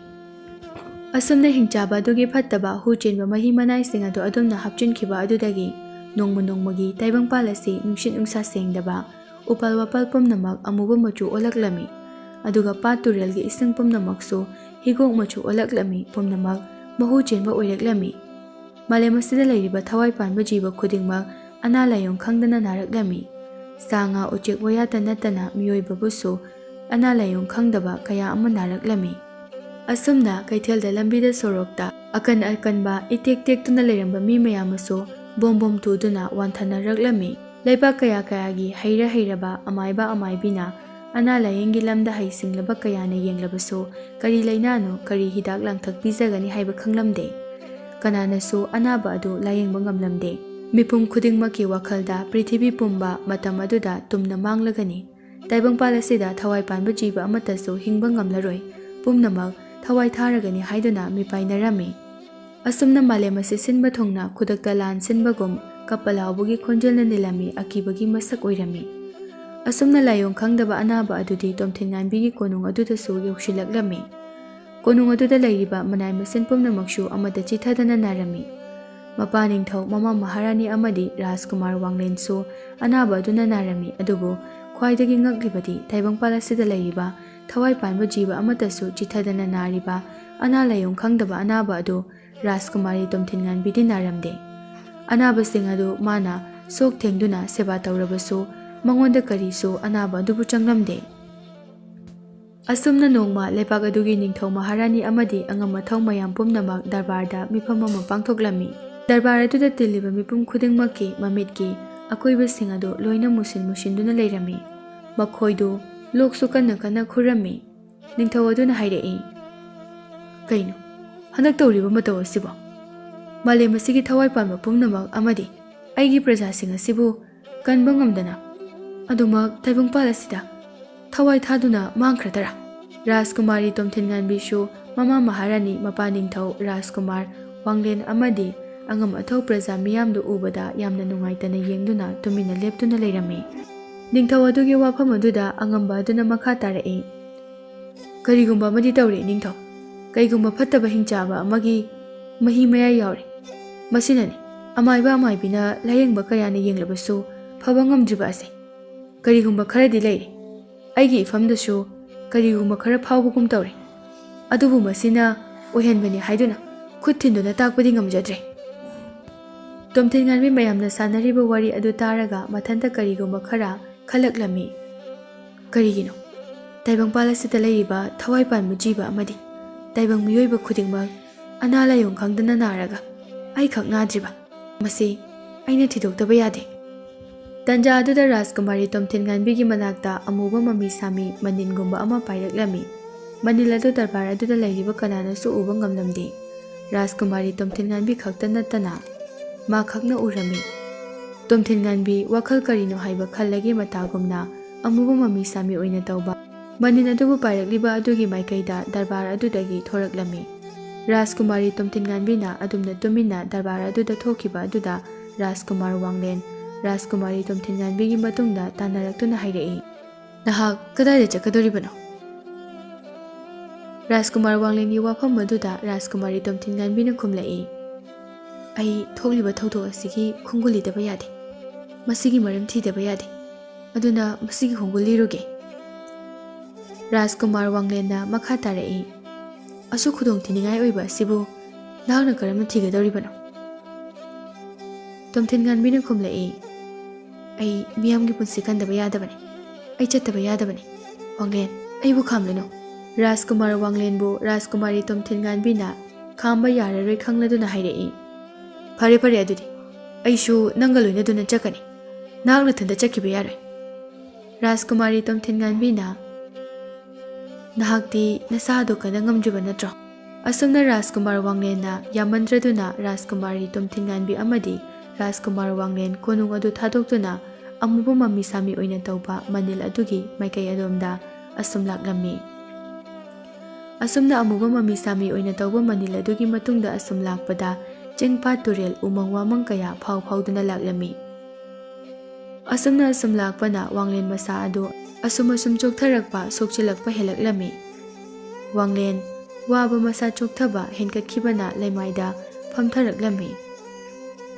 ꯑꯁꯨꯝꯅ ꯍꯤꯡꯆꯥꯕ ꯑꯗꯨꯒꯤ ꯐꯠꯇꯕ ꯍꯨ ꯆꯦꯟꯕ ꯃꯍꯤ ꯃꯅꯥꯏꯁꯤꯡ ꯑꯗꯨ ꯑꯗꯨꯝꯅ ꯍꯥꯞꯆꯤꯟꯈꯤꯕ ꯑꯗꯨꯗꯒꯤ ꯅꯣꯡꯃ ꯅꯣꯡꯃꯒꯤ ꯇꯥꯏꯕꯪꯄꯥꯜ ꯑꯁꯤ ꯅꯨꯡꯁꯤꯠ ꯅꯨꯡꯁꯥ ꯁꯦꯡꯗꯕ, ꯎꯄꯥꯜ ꯋꯥꯄꯥꯜ ꯄꯨꯝꯅꯃꯛ ꯑꯃꯨꯕ ꯃꯆꯨ ꯑꯣꯜꯂꯛꯂꯝꯃꯤ꯫ ꯑꯗꯨꯒ ꯄꯥꯠ ꯇꯨꯔꯦꯜꯒꯤ ꯏꯁꯤꯡ ꯄꯨꯝꯅꯃꯛꯁꯨ ꯍꯤꯒꯣꯛ ꯃꯆꯨ ꯑꯣꯜꯂꯛꯂꯝꯃꯤ, ꯄꯨꯝꯅꯃꯛ ꯃꯍꯨ ꯆꯦꯟꯕ ꯑꯣꯏꯔꯛꯂꯝꯃꯤ꯫ ꯃꯥꯂꯦꯝ ꯑꯁꯤꯗ ꯂꯩꯔꯤꯕ ꯊꯋꯥꯏ ꯄꯥꯟꯕ ꯖꯤꯕ ꯈꯨꯗꯤꯡꯃꯛ ꯑꯅꯥ ꯂꯥꯏꯌꯣꯡ ꯈꯪꯗꯅ ꯅꯥꯔꯛꯂꯝꯃꯤ꯫ ꯁꯥ ꯉꯥ ꯎꯆꯦꯛ ꯋꯥꯌꯥꯇ ꯅꯠꯇꯅ ꯃꯤꯑꯣꯏꯕꯕꯨꯁꯨ ꯑꯅꯥ ꯂꯥꯏꯌꯣꯡ ꯈꯪꯗꯕ ꯀꯌꯥ ꯑꯃ ꯅꯥꯔꯛꯂꯝꯃꯤ꯫ ꯑꯁꯨꯝꯅ ꯀꯩꯊꯦꯜꯗ, ꯂꯝꯕꯤꯗ, ꯁꯣꯔꯣꯛꯇ ꯑꯀꯟ ꯑꯀꯟꯕ ꯏꯇꯦꯛ ꯇꯦꯛꯇꯨꯅ ꯂꯩꯔꯝꯕ ꯃꯤ ꯃꯌꯥꯝ ꯑꯃꯁꯨ ꯕꯣꯝ ꯕꯣꯝ ꯇꯨꯗꯨꯅ ꯋꯥꯟꯊꯅꯔꯛꯂꯝꯃꯤ꯫ ꯂꯩꯕꯥꯛ ꯀꯌꯥ ꯀꯌꯥꯒꯤ ꯍꯩꯔ ꯍꯩꯔꯕ ꯑꯃꯥꯏꯕ ꯑꯃꯥꯏꯕꯤꯅ ꯑꯅꯥ ꯂꯥꯌꯦꯡꯒꯤ ꯂꯝꯗ ꯍꯩꯁꯤꯡꯂꯕ ꯀꯌꯥꯅ ꯌꯦꯡꯂꯕꯁꯨ ꯀꯔꯤ ꯂꯥꯏꯅꯥꯅꯣ, ꯀꯔꯤ ꯍꯤꯗꯥꯛ ꯂꯥꯡꯊꯛ ꯄꯤꯖꯒꯅꯤ ꯍꯥꯏꯕ ꯈꯪꯂꯝꯗꯦ꯫ ꯀꯅꯥꯅꯁꯨ ꯑꯅꯥꯕ ꯑꯗꯨ ꯂꯥꯌꯦꯡꯕ ꯉꯝꯂꯝꯗꯦ꯫ ꯃꯤꯄꯨꯝ ꯈꯨꯗꯤꯡꯃꯛꯀꯤ ꯋꯥꯈꯜꯗ ꯄ꯭ꯔꯤꯊꯤꯕꯤ ꯄꯨꯝꯕ ꯃꯇꯝ ꯑꯗꯨꯗ ꯇꯨꯝꯅ ꯃꯥꯡꯂꯒꯅꯤ꯫ ꯇꯥꯏꯕꯪꯄꯥꯜ ꯑꯁꯤꯗ ꯊꯋꯥꯏ ꯄꯥꯟꯕ ꯖꯤꯕ ꯑꯃꯠꯇꯁꯨ ꯍꯤꯡꯕ ꯉꯝꯂꯔꯣꯏ꯫ ꯄꯨꯝꯅꯃꯛ ꯊꯋꯥꯏ ꯊꯥꯔꯒꯅꯤ ꯍꯥꯏꯗꯨꯅ ꯃꯤꯄꯥꯏꯅꯔꯝꯃꯤ꯫ ꯑꯁꯨꯝꯅ ꯃꯥꯂꯦꯝ ꯑꯁꯤ ꯁꯤꯟꯕ ꯊꯨꯡꯅ ꯈꯨꯗꯛꯇ ꯂꯥꯟ ꯁꯤꯟꯕꯒꯨꯝ ꯀꯞꯄ ꯂꯥꯎꯕꯒꯤ ꯈꯣꯟꯖꯦꯜꯅ ꯅꯤꯜꯂꯝꯃꯤ ꯑꯀꯤꯕꯒꯤ ꯃꯁꯛ ꯑꯣꯏꯔꯝꯃꯤ꯫ ꯑꯁꯨꯝꯅ ꯂꯥꯏꯑꯣꯡ ꯈꯪꯗꯕ ꯑꯅꯥꯕ ꯑꯗꯨꯗꯤ ꯇꯣꯝꯊꯤꯟꯉꯥꯟꯕꯤꯒꯤ ꯀꯣꯅꯨꯡ ꯑꯗꯨꯗꯁꯨ ꯌꯧꯁꯤꯜꯂꯛꯂꯝꯃꯤ꯫ ꯀꯣꯅꯨꯡ ꯑꯗꯨꯗ ꯂꯩꯔꯤꯕ ꯃꯅꯥꯏ ꯃꯁꯤꯟ ꯄꯨꯝꯅꯃꯛꯁꯨ ꯑꯃꯠꯇ ꯆꯤꯊꯗꯅ ꯅꯥꯔꯝꯃꯤ꯫ ꯃꯄꯥ ꯅꯤꯡꯊꯧ, ꯃꯃꯥ ꯃꯍꯥꯔꯥꯅꯤ ꯑꯃꯗꯤ ꯔꯥꯖꯀꯨꯃꯥꯔ ꯋꯥꯡꯂꯦꯟꯁꯨ ꯑꯅꯥꯕ ꯑꯗꯨꯅ ꯅꯥꯔꯝꯃꯤ꯫ ꯑꯗꯨꯕꯨ ꯈ꯭ꯋꯥꯏꯗꯒꯤ ꯉꯛꯂꯤꯕꯗꯤ ꯇꯥꯏꯕꯪꯄꯥꯜ ꯑꯁꯤꯗ ꯂꯩꯔꯤꯕ ꯊꯋꯥꯏ ꯄꯥꯟꯕ ꯖꯤꯕ ꯑꯃꯠꯇꯁꯨ ꯆꯤꯊꯗꯅ ꯅꯥꯔꯤꯕ ꯑꯅꯥ ꯂꯥꯏꯑꯣꯡ ꯈꯪꯗꯕ ꯑꯅꯥꯕ ꯑꯗꯨ ꯔꯥꯖꯀꯨꯃꯥꯔꯤ ꯇꯣꯝꯊꯤꯟꯉꯥꯟꯕꯤꯗꯤ ꯅꯥꯔꯝꯗꯦ꯫ ꯑꯅꯥꯕꯁꯤꯡ ꯑꯗꯨ ꯃꯥꯅ ꯁꯣꯛ ꯊꯦꯡꯗꯨꯅ ꯁꯦꯕꯥ ꯇꯧꯔꯕꯁꯨ ꯃꯉꯣꯟꯗ ꯀꯔꯤꯁꯨ ꯑꯅꯥꯕ ꯑꯗꯨꯕꯨ ꯆꯪꯂꯝꯗꯦ꯫ ꯑꯁꯨꯝꯅ ꯅꯣꯡꯃ ꯂꯩꯕꯥꯛ ꯑꯗꯨꯒꯤ ꯅꯤꯡꯊꯧ ꯃꯍꯥꯔꯥꯅꯤ ꯑꯃꯗꯤ ꯑꯉꯝ ꯑꯊꯧ ꯃꯌꯥꯝ ꯄꯨꯝꯅꯃꯛ ꯗꯔꯕꯥꯔꯗ ꯃꯤꯐꯝ ꯑꯃ ꯄꯥꯡꯊꯣꯛꯂꯝꯃꯤ꯫ ꯗꯔꯕꯥꯔ ꯑꯗꯨꯗ ꯇꯤꯜꯂꯤꯕ ꯃꯤꯄꯨꯝ ꯈꯨꯗꯤꯡꯃꯛꯀꯤ ꯃꯃꯤꯠꯀꯤ ꯑꯀꯣꯏꯕꯁꯤꯡ ꯑꯗꯨ ꯂꯣꯏꯅ ꯃꯨꯁꯤꯟ ꯃꯨꯁꯤꯟꯗꯨꯅ ꯂꯩꯔꯝꯃꯤ꯫ ꯃꯈꯣꯏꯗꯨ ꯂꯣꯛꯁꯨ ꯀꯟꯅ ꯀꯟꯅ ꯈꯨꯔꯝꯃꯤ꯫ ꯅꯤꯡꯊꯧ ꯑꯗꯨꯅ ꯍꯥꯏꯔꯛꯏ, "ꯀꯩꯅꯣ ꯍꯟꯗꯛ ꯇꯧꯔꯤꯕ ꯃꯇꯧ ꯑꯁꯤꯕꯣ? ꯃꯥꯂꯦꯝ ꯑꯁꯤꯒꯤ ꯊꯋꯥꯏ ꯄꯥꯟꯕ ꯄꯨꯝꯅꯃꯛ ꯑꯃꯗꯤ ꯑꯩꯒꯤ ꯄ꯭ꯔꯖꯥꯁꯤꯡ ꯑꯁꯤꯕꯨ ꯀꯟꯕ ꯉꯝꯗꯅ ꯑꯗꯨꯃꯛ ꯇꯥꯏꯕꯪꯄꯥꯜ ꯑꯁꯤꯗ ꯊꯋꯥꯏ ꯊꯥꯗꯨꯅ ꯃꯥꯡꯈ꯭ꯔꯗꯔꯥ?" ꯔꯥꯖꯀꯨꯃꯥꯔꯤ ꯇꯣꯝꯊꯤꯟꯉꯥꯟꯕꯤꯁꯨ ꯃꯃꯥ ꯃꯍꯥꯔꯥꯅꯤ, ꯃꯄꯥ ꯅꯤꯡꯊꯧ ꯔꯥꯖꯀꯨꯃꯥꯔ ꯋꯥꯡꯂꯦꯟ ꯑꯃꯗꯤ ꯑꯉꯝ ꯑꯊꯧ ꯄ꯭ꯔꯖꯥ ꯃꯤꯌꯥꯝꯗꯨ ꯎꯕꯗ ꯌꯥꯝꯅ ꯅꯨꯡꯉꯥꯏꯇꯅ ꯌꯦꯡꯗꯨꯅ ꯇꯨꯃꯤꯟꯅ ꯂꯦꯞꯇꯨꯅ ꯂꯩꯔꯝꯃꯤ꯫ ꯅꯤꯡꯊꯧ ꯑꯗꯨꯒꯤ ꯋꯥꯐꯝ ꯑꯗꯨꯗ ꯑꯉꯝꯕ ꯑꯗꯨꯅ ꯃꯈꯥ ꯇꯥꯔꯛꯏ, "ꯀꯔꯤꯒꯨꯝꯕ ꯑꯃꯗꯤ ꯇꯧꯔꯦ ꯅꯤꯡꯊꯧ꯫ ꯀꯩꯒꯨꯝꯕ ꯐꯠꯇꯕ ꯍꯤꯡꯆꯥꯕ ꯑꯃꯒꯤ ꯃꯍꯤ ꯃꯌꯥꯏ ꯌꯥꯎꯔꯦ꯫ ꯃꯁꯤꯅꯅꯤ ꯑꯃꯥꯏꯕ ꯑꯃꯥꯏꯕꯤꯅ ꯂꯥꯌꯦꯡꯕ ꯀꯌꯥꯅ ꯌꯦꯡꯂꯕꯁꯨ ꯐꯕ ꯉꯝꯗ꯭ꯔꯤꯕ ꯑꯁꯦ꯫ ꯀꯔꯤꯒꯨꯝꯕ ꯈꯔꯗꯤ ꯂꯩꯔꯦ꯫ ꯑꯩꯒꯤ ꯏꯐꯝꯗꯁꯨ ꯀꯔꯤꯒꯨꯝꯕ ꯈꯔ ꯐꯥꯎꯕꯒꯨꯝ ꯇꯧꯔꯦ꯫ ꯑꯗꯨꯕꯨ ꯃꯁꯤꯅ ꯑꯣꯏꯍꯟꯕꯅꯤ ꯍꯥꯏꯗꯨꯅ ꯈꯨꯠ ꯊꯤꯟꯗꯨꯅ ꯇꯥꯛꯄꯗꯤ ꯉꯝꯖꯗ꯭ꯔꯦ꯫" ꯇꯣꯝꯊꯤꯟꯉꯥꯟꯕꯤ ꯃꯌꯥꯝꯅ ꯁꯥꯟꯅꯔꯤꯕ ꯋꯥꯔꯤ ꯑꯗꯨ ꯇꯥꯔꯒ ꯃꯊꯟꯇ ꯀꯔꯤꯒꯨꯝꯕ ꯈꯔ ꯈꯜꯂꯛꯂꯝꯃꯤ꯫ "ꯀꯔꯤꯒꯤꯅꯣ ꯇꯥꯏꯕꯪꯄꯥꯜ ꯑꯁꯤꯗ ꯂꯩꯔꯤꯕ ꯊꯋꯥꯏ ꯄꯥꯟꯕ ꯖꯤꯕ ꯑꯃꯗꯤ ꯇꯥꯏꯕꯪ ꯃꯤꯑꯣꯏꯕ ꯈꯨꯗꯤꯡꯃꯛ ꯑꯅꯥ ꯂꯥꯏꯑꯣꯡ ꯈꯪꯗꯅ ꯅꯥꯔꯒ ꯑꯩꯈꯛ ꯅꯥꯗ꯭ꯔꯤꯕ? ꯃꯁꯤ ꯑꯩꯅ ꯊꯤꯗꯣꯛꯇꯕ ꯌꯥꯗꯦ꯫" ꯇꯟꯖꯥ ꯑꯗꯨꯗ ꯔꯥꯖꯀꯨꯃꯥꯔꯤ ꯇꯣꯝꯊꯤꯟꯉꯥꯟꯕꯤꯒꯤ ꯃꯅꯥꯛꯇ ꯑꯃꯨꯕ ꯃꯃꯤ ꯁꯥꯃꯤ ꯃꯅꯤꯜꯒꯨꯝꯕ ꯑꯃ ꯄꯥꯏꯔꯛꯂꯝꯃꯤ꯫ ꯃꯅꯤꯜ ꯑꯗꯨ ꯗꯔꯕꯥꯔ ꯑꯗꯨꯗ ꯂꯩꯔꯤꯕ ꯀꯅꯥꯅꯁꯨ ꯎꯕ ꯉꯝꯂꯝꯗꯦ꯫ ꯔꯥꯖꯀꯨꯃꯥꯔꯤ ꯇꯣꯝꯊꯤꯟꯉꯥꯟꯕꯤ ꯈꯛꯇ ꯅꯠꯇꯅ ꯃꯥ ꯈꯛꯅ ꯎꯔꯝꯃꯤ꯫ ꯇꯣꯝꯊꯤꯟꯉꯥꯟꯕꯤ ꯋꯥꯈꯜ ꯀꯔꯤꯅꯣ ꯍꯥꯏꯕ ꯈꯜꯂꯒꯦ ꯃꯇꯥꯒꯨꯝꯅ ꯑꯃꯨꯕ ꯃꯃꯤ ꯁꯥꯃꯤ ꯑꯣꯏꯅ ꯇꯧꯕ ꯃꯅꯤꯜ ꯑꯗꯨꯕꯨ ꯄꯥꯏꯔꯛꯂꯤꯕ ꯑꯗꯨꯒꯤ ꯃꯥꯏꯀꯩꯗ ꯗꯔꯕꯥꯔ ꯑꯗꯨꯗꯒꯤ ꯊꯣꯔꯛꯂꯝꯃꯤ꯫ ꯔꯥꯖꯀꯨꯃꯥꯔꯤ ꯇꯣꯝꯊꯤꯟꯉꯥꯟꯕꯤꯅ ꯑꯗꯨꯝꯅ ꯇꯨꯃꯤꯟꯅ ꯗꯔꯕꯥꯔ ꯑꯗꯨꯗ ꯊꯣꯛꯈꯤꯕ ꯑꯗꯨꯗ ꯔꯥꯖꯀꯨꯃꯥꯔ ꯋꯥꯡꯂꯦꯟ ꯔꯥꯖꯀꯨꯃꯥꯔꯤ ꯇꯣꯝꯊꯤꯟꯉꯥꯟꯕꯤꯒꯤ ꯃꯇꯨꯡꯗ ꯇꯥꯟꯅꯔꯛꯇꯨꯅ ꯍꯥꯏꯔꯛꯏ, "ꯅꯍꯥꯛ ꯀꯗꯥꯏꯗ ꯆꯠꯀꯗꯧꯔꯤꯕꯅꯣ?" ꯔꯥꯖꯀꯨꯃꯥꯔ ꯋꯥꯡꯂꯦꯟꯒꯤ ꯋꯥꯐꯝ ꯑꯗꯨꯗ ꯔꯥꯖꯀꯨꯃꯥꯔꯤ ꯇꯣꯝꯊꯤꯟꯉꯥꯟꯕꯤꯅ ꯈꯨꯝꯂꯛꯏ, "ꯑꯩ ꯊꯣꯛꯂꯤꯕ ꯊꯧꯗꯣꯛ ꯑꯁꯤꯒꯤ ꯈꯣꯡꯒꯨꯜ ꯂꯤꯗꯕ ꯌꯥꯗꯦ꯫ ꯃꯁꯤꯒꯤ ꯃꯔꯝ ꯊꯤꯗꯕ ꯌꯥꯗꯦ꯫ ꯑꯗꯨꯅ ꯃꯁꯤꯒꯤ ꯈꯣꯡꯒꯨꯜ ꯂꯤꯔꯨꯒꯦ꯫" ꯔꯥꯖꯀꯨꯃꯥꯔ ꯋꯥꯡꯂꯦꯟꯅ ꯃꯈꯥ ꯇꯥꯔꯛꯏ, "ꯑꯁꯨꯛ ꯈꯨꯗꯣꯡꯊꯤꯅꯤꯡꯉꯥꯏ ꯑꯣꯏꯕ ꯑꯁꯤꯕꯨ ꯅꯍꯥꯛꯅ ꯀꯔꯝꯅ ꯊꯤꯒꯗꯧꯔꯤꯕꯅꯣ?" ꯇꯣꯝꯊꯤꯟꯉꯥꯟꯕꯤꯅ ꯈꯨꯝꯂꯛꯏ, "ꯑꯩ ꯃꯤꯌꯥꯝꯒꯤ ꯄꯨꯟꯁꯤ ꯀꯟꯗꯕ ꯌꯥꯗꯕꯅꯤ꯫ ꯑꯩ ꯆꯠꯇꯕ ꯌꯥꯗꯕꯅꯤ꯫ ꯋꯥꯡꯂꯦꯟ, ꯑꯩꯕꯨ ꯈꯥꯝꯂꯅꯨ꯫" ꯔꯥꯖꯀꯨꯃꯥꯔ ꯋꯥꯡꯂꯦꯟꯕꯨ ꯔꯥꯖꯀꯨꯃꯥꯔꯤ ꯇꯣꯝꯊꯤꯟꯉꯥꯟꯕꯤꯅ ꯈꯥꯝꯕ ꯌꯥꯔꯔꯣꯏ ꯈꯪꯂꯗꯨꯅ ꯍꯥꯏꯔꯛꯏ, "ꯐꯔꯦ, ꯐꯔꯦ, ꯑꯗꯨꯗꯤ ꯑꯩꯁꯨ ꯅꯪꯒ ꯂꯣꯏꯅꯗꯨꯅ ꯆꯠꯀꯅꯤ꯫ ꯅꯍꯥꯛ ꯅꯊꯟꯇ ꯆꯠꯈꯤꯕ ꯌꯥꯔꯣꯏ꯫" ꯔꯥꯖꯀꯨꯃꯥꯔꯤ ꯇꯣꯝꯊꯤꯟꯉꯥꯟꯕꯤꯅ, "ꯅꯍꯥꯛꯇꯤ ꯅꯁꯥ ꯑꯗꯨ ꯀꯟꯅ ꯉꯝꯗ꯭ꯔꯤꯕ ꯅꯠꯇ꯭ꯔꯣ?" ꯑꯁꯨꯝꯅ ꯔꯥꯖꯀꯨꯃꯥꯔ ꯋꯥꯡꯂꯦꯟꯅ ꯌꯥꯃꯟꯗ꯭ꯔꯗꯨꯅ ꯔꯥꯖꯀꯨꯃꯥꯔꯤ ꯇꯣꯝꯊꯤꯟꯉꯥꯟꯕꯤ ꯑꯃꯗꯤ ꯔꯥꯖꯀꯨꯃꯥꯔ ꯋꯥꯡꯂꯦꯟ ꯀꯣꯅꯨꯡ ꯑꯗꯨ ꯊꯥꯗꯣꯛꯇꯨꯅ ꯑꯃꯨꯕ ꯃꯃꯤ ꯁꯥꯃꯤ ꯑꯣꯏꯅ ꯇꯧꯕ ꯃꯅꯤꯜ ꯑꯗꯨꯒꯤ ꯃꯥꯏꯀꯩ ꯑꯗꯣꯝꯗ ꯑꯁꯨꯝ ꯂꯥꯛꯂꯝꯃꯤ꯫ ꯑꯁꯨꯝꯅ ꯑꯃꯨꯕ ꯃꯃꯤ ꯁꯥꯃꯤ ꯑꯣꯏꯅ ꯇꯧꯕ ꯃꯅꯤꯜ ꯑꯗꯨꯒꯤ ꯃꯇꯨꯡꯗ ꯑꯁꯨꯝ ꯂꯥꯛꯄꯗ ꯆꯤꯡ ꯄꯥꯠ ꯇꯨꯔꯦꯜ ꯎꯃꯪ ꯋꯥꯃꯪ ꯀꯌꯥ ꯐꯥꯎ ꯐꯥꯎꯗꯨꯅ ꯂꯥꯛꯂꯝꯃꯤ꯫ ꯑꯁꯨꯝꯅ ꯑꯁꯨꯝ ꯂꯥꯛꯄꯅ ꯋꯥꯡꯂꯦꯟ ꯃꯁꯥ ꯑꯗꯨ ꯑꯁꯨꯝ ꯑꯁꯨꯝ ꯆꯣꯛꯊꯔꯛꯄ, ꯁꯣꯛꯆꯤꯜꯂꯛꯄ ꯍꯦꯜꯂꯛꯂꯝꯃꯤ꯫ ꯋꯥꯡꯂꯦꯟ ꯋꯥꯕ ꯃꯁꯥ ꯆꯣꯛꯊꯕ ꯍꯦꯟꯒꯠꯈꯤꯕꯅ ꯂꯩꯃꯥꯏꯗ ꯐꯝꯊꯔꯛꯂꯝꯃꯤ꯫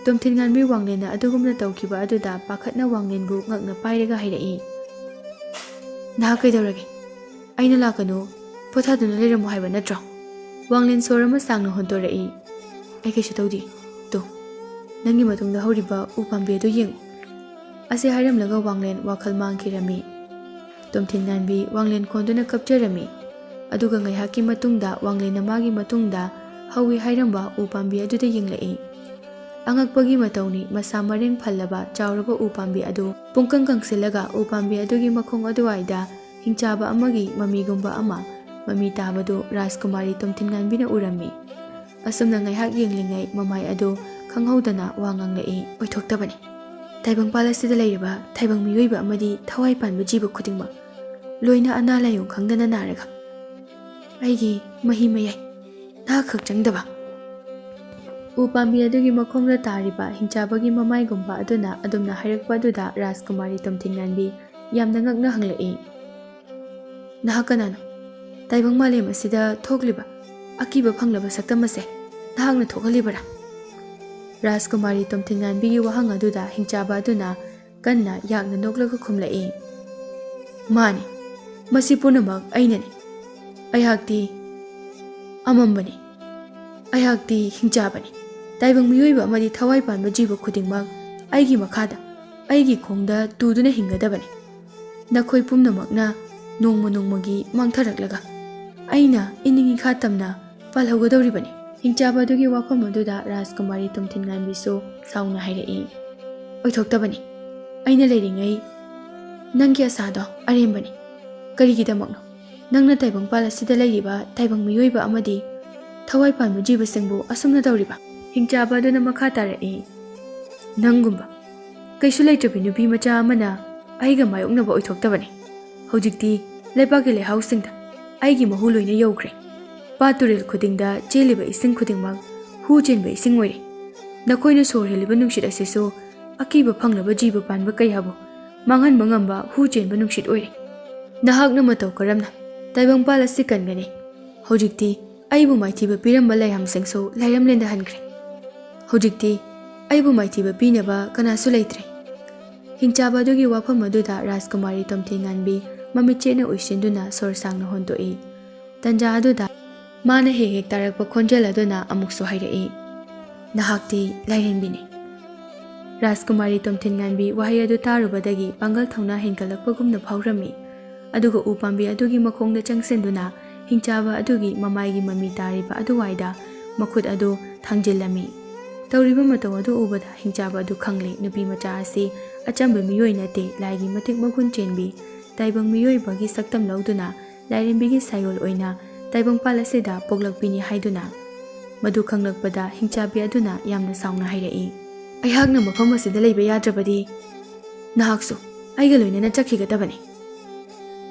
ꯇꯣꯝꯊꯤꯟꯉꯥꯟꯕꯤ ꯋꯥꯡꯂꯦꯟꯅ ꯑꯗꯨꯒꯨꯝꯅ ꯇꯧꯈꯤꯕ ꯑꯗꯨꯗ ꯄꯥꯈꯠꯅ ꯋꯥꯡꯂꯦꯟꯕꯨ ꯉꯛꯅ ꯄꯥꯏꯔꯒ ꯍꯥꯏꯔꯛꯏ, "ꯅꯍꯥꯛ ꯀꯩꯗꯧꯔꯒꯦ? ꯑꯩꯅ ꯂꯥꯛꯀꯅꯨ, ꯄꯣꯊꯥꯗꯨꯅ ꯂꯩꯔꯝꯃꯨ ꯍꯥꯏꯕ ꯅꯠꯇ꯭ꯔꯣ?" ꯋꯥꯡꯂꯦꯟ ꯁꯣꯔ ꯑꯃ ꯁꯥꯡꯅ ꯍꯣꯟꯇꯣꯔꯛꯏ, "ꯑꯩ ꯀꯩꯁꯨ ꯇꯧꯗꯦ꯫ ꯇꯨ, ꯅꯪꯒꯤ ꯃꯇꯨꯡꯗ ꯍꯧꯔꯤꯕ ꯎ ꯄꯥꯝꯕꯤ ꯑꯗꯨ ꯌꯦꯡꯉꯨ꯫" ꯑꯁꯤ ꯍꯥꯏꯔꯝꯂꯒ ꯋꯥꯡꯂꯦꯟ ꯋꯥꯈꯜ ꯃꯥꯡꯈꯤꯔꯝꯃꯤ꯫ ꯇꯣꯝꯊꯤꯟꯉꯥꯟꯕꯤ ꯋꯥꯡꯂꯦꯟ ꯀꯣꯟꯗꯨꯅ ꯀꯞꯆꯔꯝꯃꯤ꯫ ꯑꯗꯨꯒ ꯉꯥꯏꯍꯥꯛꯀꯤ ꯃꯇꯨꯡꯗ ꯋꯥꯡꯂꯦꯟꯅ ꯃꯥꯒꯤ ꯃꯇꯨꯡꯗ ꯍꯧꯏ ꯍꯥꯏꯔꯝꯕ ꯎ ꯄꯥꯝꯕꯤ ꯑꯗꯨꯗ ꯌꯦꯡꯂꯛꯏ꯫ ꯑꯉꯛꯄꯒꯤ ꯃꯇꯧꯅꯤ, ꯃꯁꯥ ꯃꯔꯦꯡ ꯐꯜꯂꯕ ꯆꯥꯎꯔꯕ ꯎ ꯄꯥꯝꯕꯤ ꯑꯗꯨ ꯄꯨꯡꯀꯪ ꯀꯪꯁꯤꯜꯂꯒ ꯎ ꯄꯥꯝꯕꯤ ꯑꯗꯨꯒꯤ ꯃꯈꯣꯡ ꯑꯗꯨꯋꯥꯏꯗ ꯍꯤꯡꯆꯥꯕ ꯑꯃꯒꯤ ꯃꯃꯤꯒꯨꯝꯕ ꯑꯃ ꯃꯃꯤ ꯇꯥꯕꯗꯨ ꯔꯥꯖꯀꯨꯃꯥꯔꯤ ꯇꯣꯝꯊꯤꯟꯉꯥꯟꯕꯤꯅ ꯎꯔꯝꯃꯤ꯫ ꯑꯁꯨꯝꯅ ꯉꯥꯏꯍꯥꯛ ꯌꯦꯡꯂꯤꯉꯩ ꯃꯃꯥꯏ ꯑꯗꯨ ꯈꯪꯍꯧꯗꯅ ꯋꯥ ꯉꯥꯡꯂꯛꯏ꯫ "ꯑꯣꯏꯊꯣꯛꯇꯕꯅꯤ꯫ ꯇꯥꯏꯕꯪꯄꯥꯜ ꯑꯁꯤꯗ ꯂꯩꯔꯤꯕ ꯇꯥꯏꯕꯪ ꯃꯤꯑꯣꯏꯕ ꯑꯃꯗꯤ ꯊꯋꯥꯏ ꯄꯥꯟꯕ ꯖꯤꯕ ꯈꯨꯗꯤꯡꯃꯛ ꯂꯣꯏꯅ ꯑꯅꯥ ꯂꯥꯏꯌꯣꯡ ꯈꯪꯗꯅ ꯅꯥꯔꯒ ꯑꯩꯒꯤ ꯃꯍꯤ ꯃꯌꯥꯏ ꯅꯍꯥꯛ ꯈꯛ ꯆꯪꯗꯕ?" ꯎ ꯄꯥꯝꯕꯤ ꯑꯗꯨꯒꯤ ꯃꯈꯣꯡꯗ ꯇꯥꯔꯤꯕ ꯍꯤꯡꯆꯥꯕꯒꯤ ꯃꯃꯥꯏꯒꯨꯝꯕ ꯑꯗꯨꯅ ꯑꯗꯨꯝꯅ ꯍꯥꯏꯔꯛꯄ ꯑꯗꯨꯗ ꯔꯥꯖꯀꯨꯃꯥꯔꯤ ꯇꯣꯝꯊꯤꯟꯉꯥꯟꯕꯤ ꯌꯥꯝꯅ ꯉꯛꯅ ꯍꯪꯂꯛꯏ, "ꯅꯍꯥꯛ ꯀꯅꯥꯅꯣ? ꯇꯥꯏꯕꯪ ꯃꯥꯂꯦꯝ ꯑꯁꯤꯗ ꯊꯣꯛꯂꯤꯕ ꯑꯀꯤꯕ ꯐꯪꯂꯕ ꯁꯛꯇꯝ ꯑꯁꯦ ꯅꯍꯥꯛꯅ ꯊꯣꯛꯍꯜꯂꯤꯕꯔꯥ?" ꯔꯥꯖꯀꯨꯃꯥꯔꯤ ꯇꯣꯝꯊꯤꯟꯉꯥꯟꯕꯤꯒꯤ ꯋꯥꯍꯪ ꯑꯗꯨꯗ ꯍꯤꯡꯆꯥꯕ ꯑꯗꯨꯅ ꯀꯟꯅ ꯌꯥꯛꯅ ꯅꯣꯛꯂꯒ ꯈꯨꯝꯂꯛꯏ, "ꯃꯥꯅꯤ, ꯃꯁꯤ ꯄꯨꯝꯅꯃꯛ ꯑꯩꯅꯅꯤ꯫ ꯑꯩꯍꯥꯛꯇꯤ ꯑꯃꯝꯕꯅꯤ꯫ ꯑꯩꯍꯥꯛꯇꯤ ꯍꯤꯡꯆꯥꯕꯅꯤ꯫ ꯇꯥꯏꯕꯪ ꯃꯤꯑꯣꯏꯕ ꯑꯃꯗꯤ ꯊꯋꯥꯏ ꯄꯥꯟꯕ ꯖꯤꯕ ꯈꯨꯗꯤꯡꯃꯛ ꯑꯩꯒꯤ ꯃꯈꯥꯗ, ꯑꯩꯒꯤ ꯈꯣꯡꯗ ꯇꯨꯗꯨꯅ ꯍꯤꯡꯒꯗꯕꯅꯤ꯫ ꯅꯈꯣꯏ ꯄꯨꯝꯅꯃꯛꯅ ꯅꯣꯡꯃ ꯅꯣꯡꯃꯒꯤ ꯃꯥꯡꯊꯔꯛꯂꯒ ꯑꯩꯅ ꯏꯅꯤꯡ ꯏꯈꯥ ꯇꯝꯅ ꯄꯥꯜꯍꯧꯒꯗꯧꯔꯤꯕꯅꯤ꯫" ꯍꯤꯡꯆꯥꯕ ꯑꯗꯨꯒꯤ ꯋꯥꯐꯝ ꯑꯗꯨꯗ ꯔꯥꯖꯀꯨꯃꯥꯔꯤ ꯇꯣꯝꯊꯤꯟꯉꯥꯟꯕꯤꯁꯨ ꯁꯥꯎꯅ ꯍꯥꯏꯔꯛꯏ, "ꯑꯣꯏꯊꯣꯛꯇꯕꯅꯤ꯫ ꯑꯩꯅ ꯂꯩꯔꯤꯉꯩ ꯅꯪꯒꯤ ꯑꯁꯥꯗꯣ ꯑꯔꯦꯝꯕꯅꯤ꯫ ꯀꯔꯤꯒꯤꯗꯃꯛꯅꯣ ꯅꯪꯅ ꯇꯥꯏꯕꯪꯄꯥꯜ ꯑꯁꯤꯗ ꯂꯩꯔꯤꯕ ꯇꯥꯏꯕꯪ ꯃꯤꯑꯣꯏꯕ ꯑꯃꯗꯤ ꯊꯋꯥꯏ ꯄꯥꯟꯕ ꯖꯤꯕꯁꯤꯡꯕꯨ ꯑꯁꯨꯝꯅ ꯇꯧꯔꯤꯕ?" ꯍꯤꯡꯆꯥꯕ ꯑꯗꯨꯅ ꯃꯈꯥ ꯇꯥꯔꯛꯏ, "ꯅꯪꯒꯨꯝꯕ ꯀꯩꯁꯨ ꯂꯩꯇ꯭ꯔꯕꯤ ꯅꯨꯄꯤ ꯃꯆꯥ ꯑꯃꯅ ꯑꯩꯒ ꯃꯥꯌꯣꯛꯅꯕ ꯑꯣꯏꯊꯣꯛꯇꯕꯅꯤ꯫ ꯍꯧꯖꯤꯛꯇꯤ ꯂꯩꯕꯥꯛꯀꯤ ꯂꯩꯍꯥꯎꯁꯤꯡꯗ ꯑꯩꯒꯤ ꯃꯍꯨ ꯂꯣꯏꯅ ꯌꯧꯈ꯭ꯔꯦ꯫ ꯄꯥꯠ ꯇꯨꯔꯦꯜ ꯈꯨꯗꯤꯡꯗ ꯆꯦꯜꯂꯤꯕ ꯏꯁꯤꯡ ꯈꯨꯗꯤꯡꯃꯛ ꯍꯨ ꯆꯦꯟꯕ ꯏꯁꯤꯡ ꯑꯣꯏꯔꯦ꯫ ꯅꯈꯣꯏꯅ ꯁꯣꯔ ꯍꯦꯜꯂꯤꯕ ꯅꯨꯡꯁꯤꯠ ꯑꯁꯤꯁꯨ ꯑꯀꯤꯕ ꯐꯪꯂꯕ ꯖꯤꯕ ꯄꯥꯟꯕ ꯀꯌꯥꯕꯨ ꯃꯥꯡꯍꯟꯕ ꯉꯝꯕ ꯍꯨ ꯆꯦꯟꯕ ꯅꯨꯡꯁꯤꯠ ꯑꯣꯏꯔꯦ꯫ ꯅꯍꯥꯛꯅ ꯃꯇꯧ ꯀꯔꯝꯅ ꯇꯥꯏꯕꯪꯄꯥꯜ ꯑꯁꯤ ꯀꯟꯒꯅꯤ? ꯍꯧꯖꯤꯛꯇꯤ ꯑꯩꯕꯨ ꯃꯥꯏꯊꯤꯕ ꯄꯤꯔꯝꯕ ꯂꯩꯔꯥꯝꯁꯤꯡꯁꯨ ꯂꯩꯔꯝꯂꯦꯟꯗ ꯍꯟꯈ꯭ꯔꯦ꯫ ꯍꯧꯖꯤꯛꯇꯤ ꯑꯩꯕꯨ ꯃꯥꯏꯊꯤꯕ ꯄꯤꯅꯕ ꯀꯅꯥꯁꯨ ꯂꯩꯇ꯭ꯔꯦ꯫" ꯍꯤꯡꯆꯥꯕ ꯑꯗꯨꯒꯤ ꯋꯥꯐꯝ ꯑꯗꯨꯗ ꯔꯥꯖꯀꯨꯃꯥꯔꯤ ꯇꯣꯝꯊꯤꯟꯉꯥꯟꯕꯤ ꯃꯃꯤꯠ ꯆꯦꯠꯅ ꯎꯏꯁꯤꯟꯗꯨꯅ ꯁꯣꯔ ꯁꯥꯡꯅ ꯍꯣꯟꯗꯣꯛꯏ꯫ ꯇꯟꯖꯥ ꯑꯗꯨꯗ ꯃꯥꯅ ꯍꯦꯛ ꯍꯦꯛ ꯇꯥꯔꯛꯄ ꯈꯣꯟꯖꯦꯜ ꯑꯗꯨꯅ ꯑꯃꯨꯛꯁꯨ ꯍꯥꯏꯔꯛꯏ, "ꯅꯍꯥꯛꯇꯤ ꯂꯥꯏꯔꯦꯝꯕꯤꯅꯤ꯫" ꯔꯥꯖꯀꯨꯃꯥꯔꯤ ꯇꯣꯝꯊꯤꯟꯉꯥꯟꯕꯤ ꯋꯥꯍꯩ ꯑꯗꯨ ꯇꯥꯔꯨꯕꯗꯒꯤ ꯄꯥꯡꯒꯜ ꯊꯧꯅꯥ ꯍꯦꯟꯒꯠꯂꯛꯄꯒꯨꯝꯅ ꯐꯥꯎꯔꯝꯃꯤ꯫ ꯑꯗꯨꯒ ꯎ ꯄꯥꯝꯕꯤ ꯑꯗꯨꯒꯤ ꯃꯈꯣꯡꯗ ꯆꯪꯁꯤꯟꯗꯨꯅ ꯍꯤꯡꯆꯥꯕ ꯑꯗꯨꯒꯤ ꯃꯃꯥꯏꯒꯤ ꯃꯃꯤ ꯇꯥꯔꯤꯕ ꯑꯗꯨꯋꯥꯏꯗ ꯃꯈꯨꯠ ꯑꯗꯨ ꯊꯥꯡꯖꯤꯜꯂꯝꯃꯤ꯫ ꯇꯧꯔꯤꯕ ꯃꯇꯧ ꯑꯗꯨ ꯎꯕꯗ ꯍꯤꯡꯆꯥꯕ ꯑꯗꯨ ꯈꯪꯂꯦ, ꯅꯨꯄꯤ ꯃꯆꯥ ꯑꯁꯤ ꯑꯆꯝꯕ ꯃꯤꯑꯣꯏ ꯅꯠꯇꯦ, ꯂꯥꯏꯒꯤ ꯃꯇꯤꯛ ꯃꯒꯨꯟ ꯆꯦꯟꯕꯤ, ꯇꯥꯏꯕꯪ ꯃꯤꯑꯣꯏꯕꯒꯤ ꯁꯛꯇꯝ ꯂꯧꯗꯨꯅ ꯂꯥꯏꯔꯦꯝꯕꯤꯒꯤ ꯁꯥꯏꯑꯣꯜ ꯑꯣꯏꯅ ꯇꯥꯏꯕꯪꯄꯥꯜ ꯑꯁꯤꯗ ꯄꯣꯛꯂꯛꯄꯤꯅꯤ ꯍꯥꯏꯗꯨꯅ꯫ ꯃꯗꯨ ꯈꯪꯂꯛꯄꯗ ꯍꯤꯡꯆꯥꯕꯤ ꯑꯗꯨꯅ ꯌꯥꯝꯅ ꯁꯥꯎꯅ ꯍꯥꯏꯔꯛꯏ, "ꯑꯩꯍꯥꯛꯅ ꯃꯐꯝ ꯑꯁꯤꯗ ꯂꯩꯕ ꯌꯥꯗ꯭ꯔꯕꯗꯤ ꯅꯍꯥꯛꯁꯨ ꯑꯩꯒ ꯂꯣꯏꯅꯅ ꯆꯠꯈꯤꯒꯗꯕꯅꯤ"꯫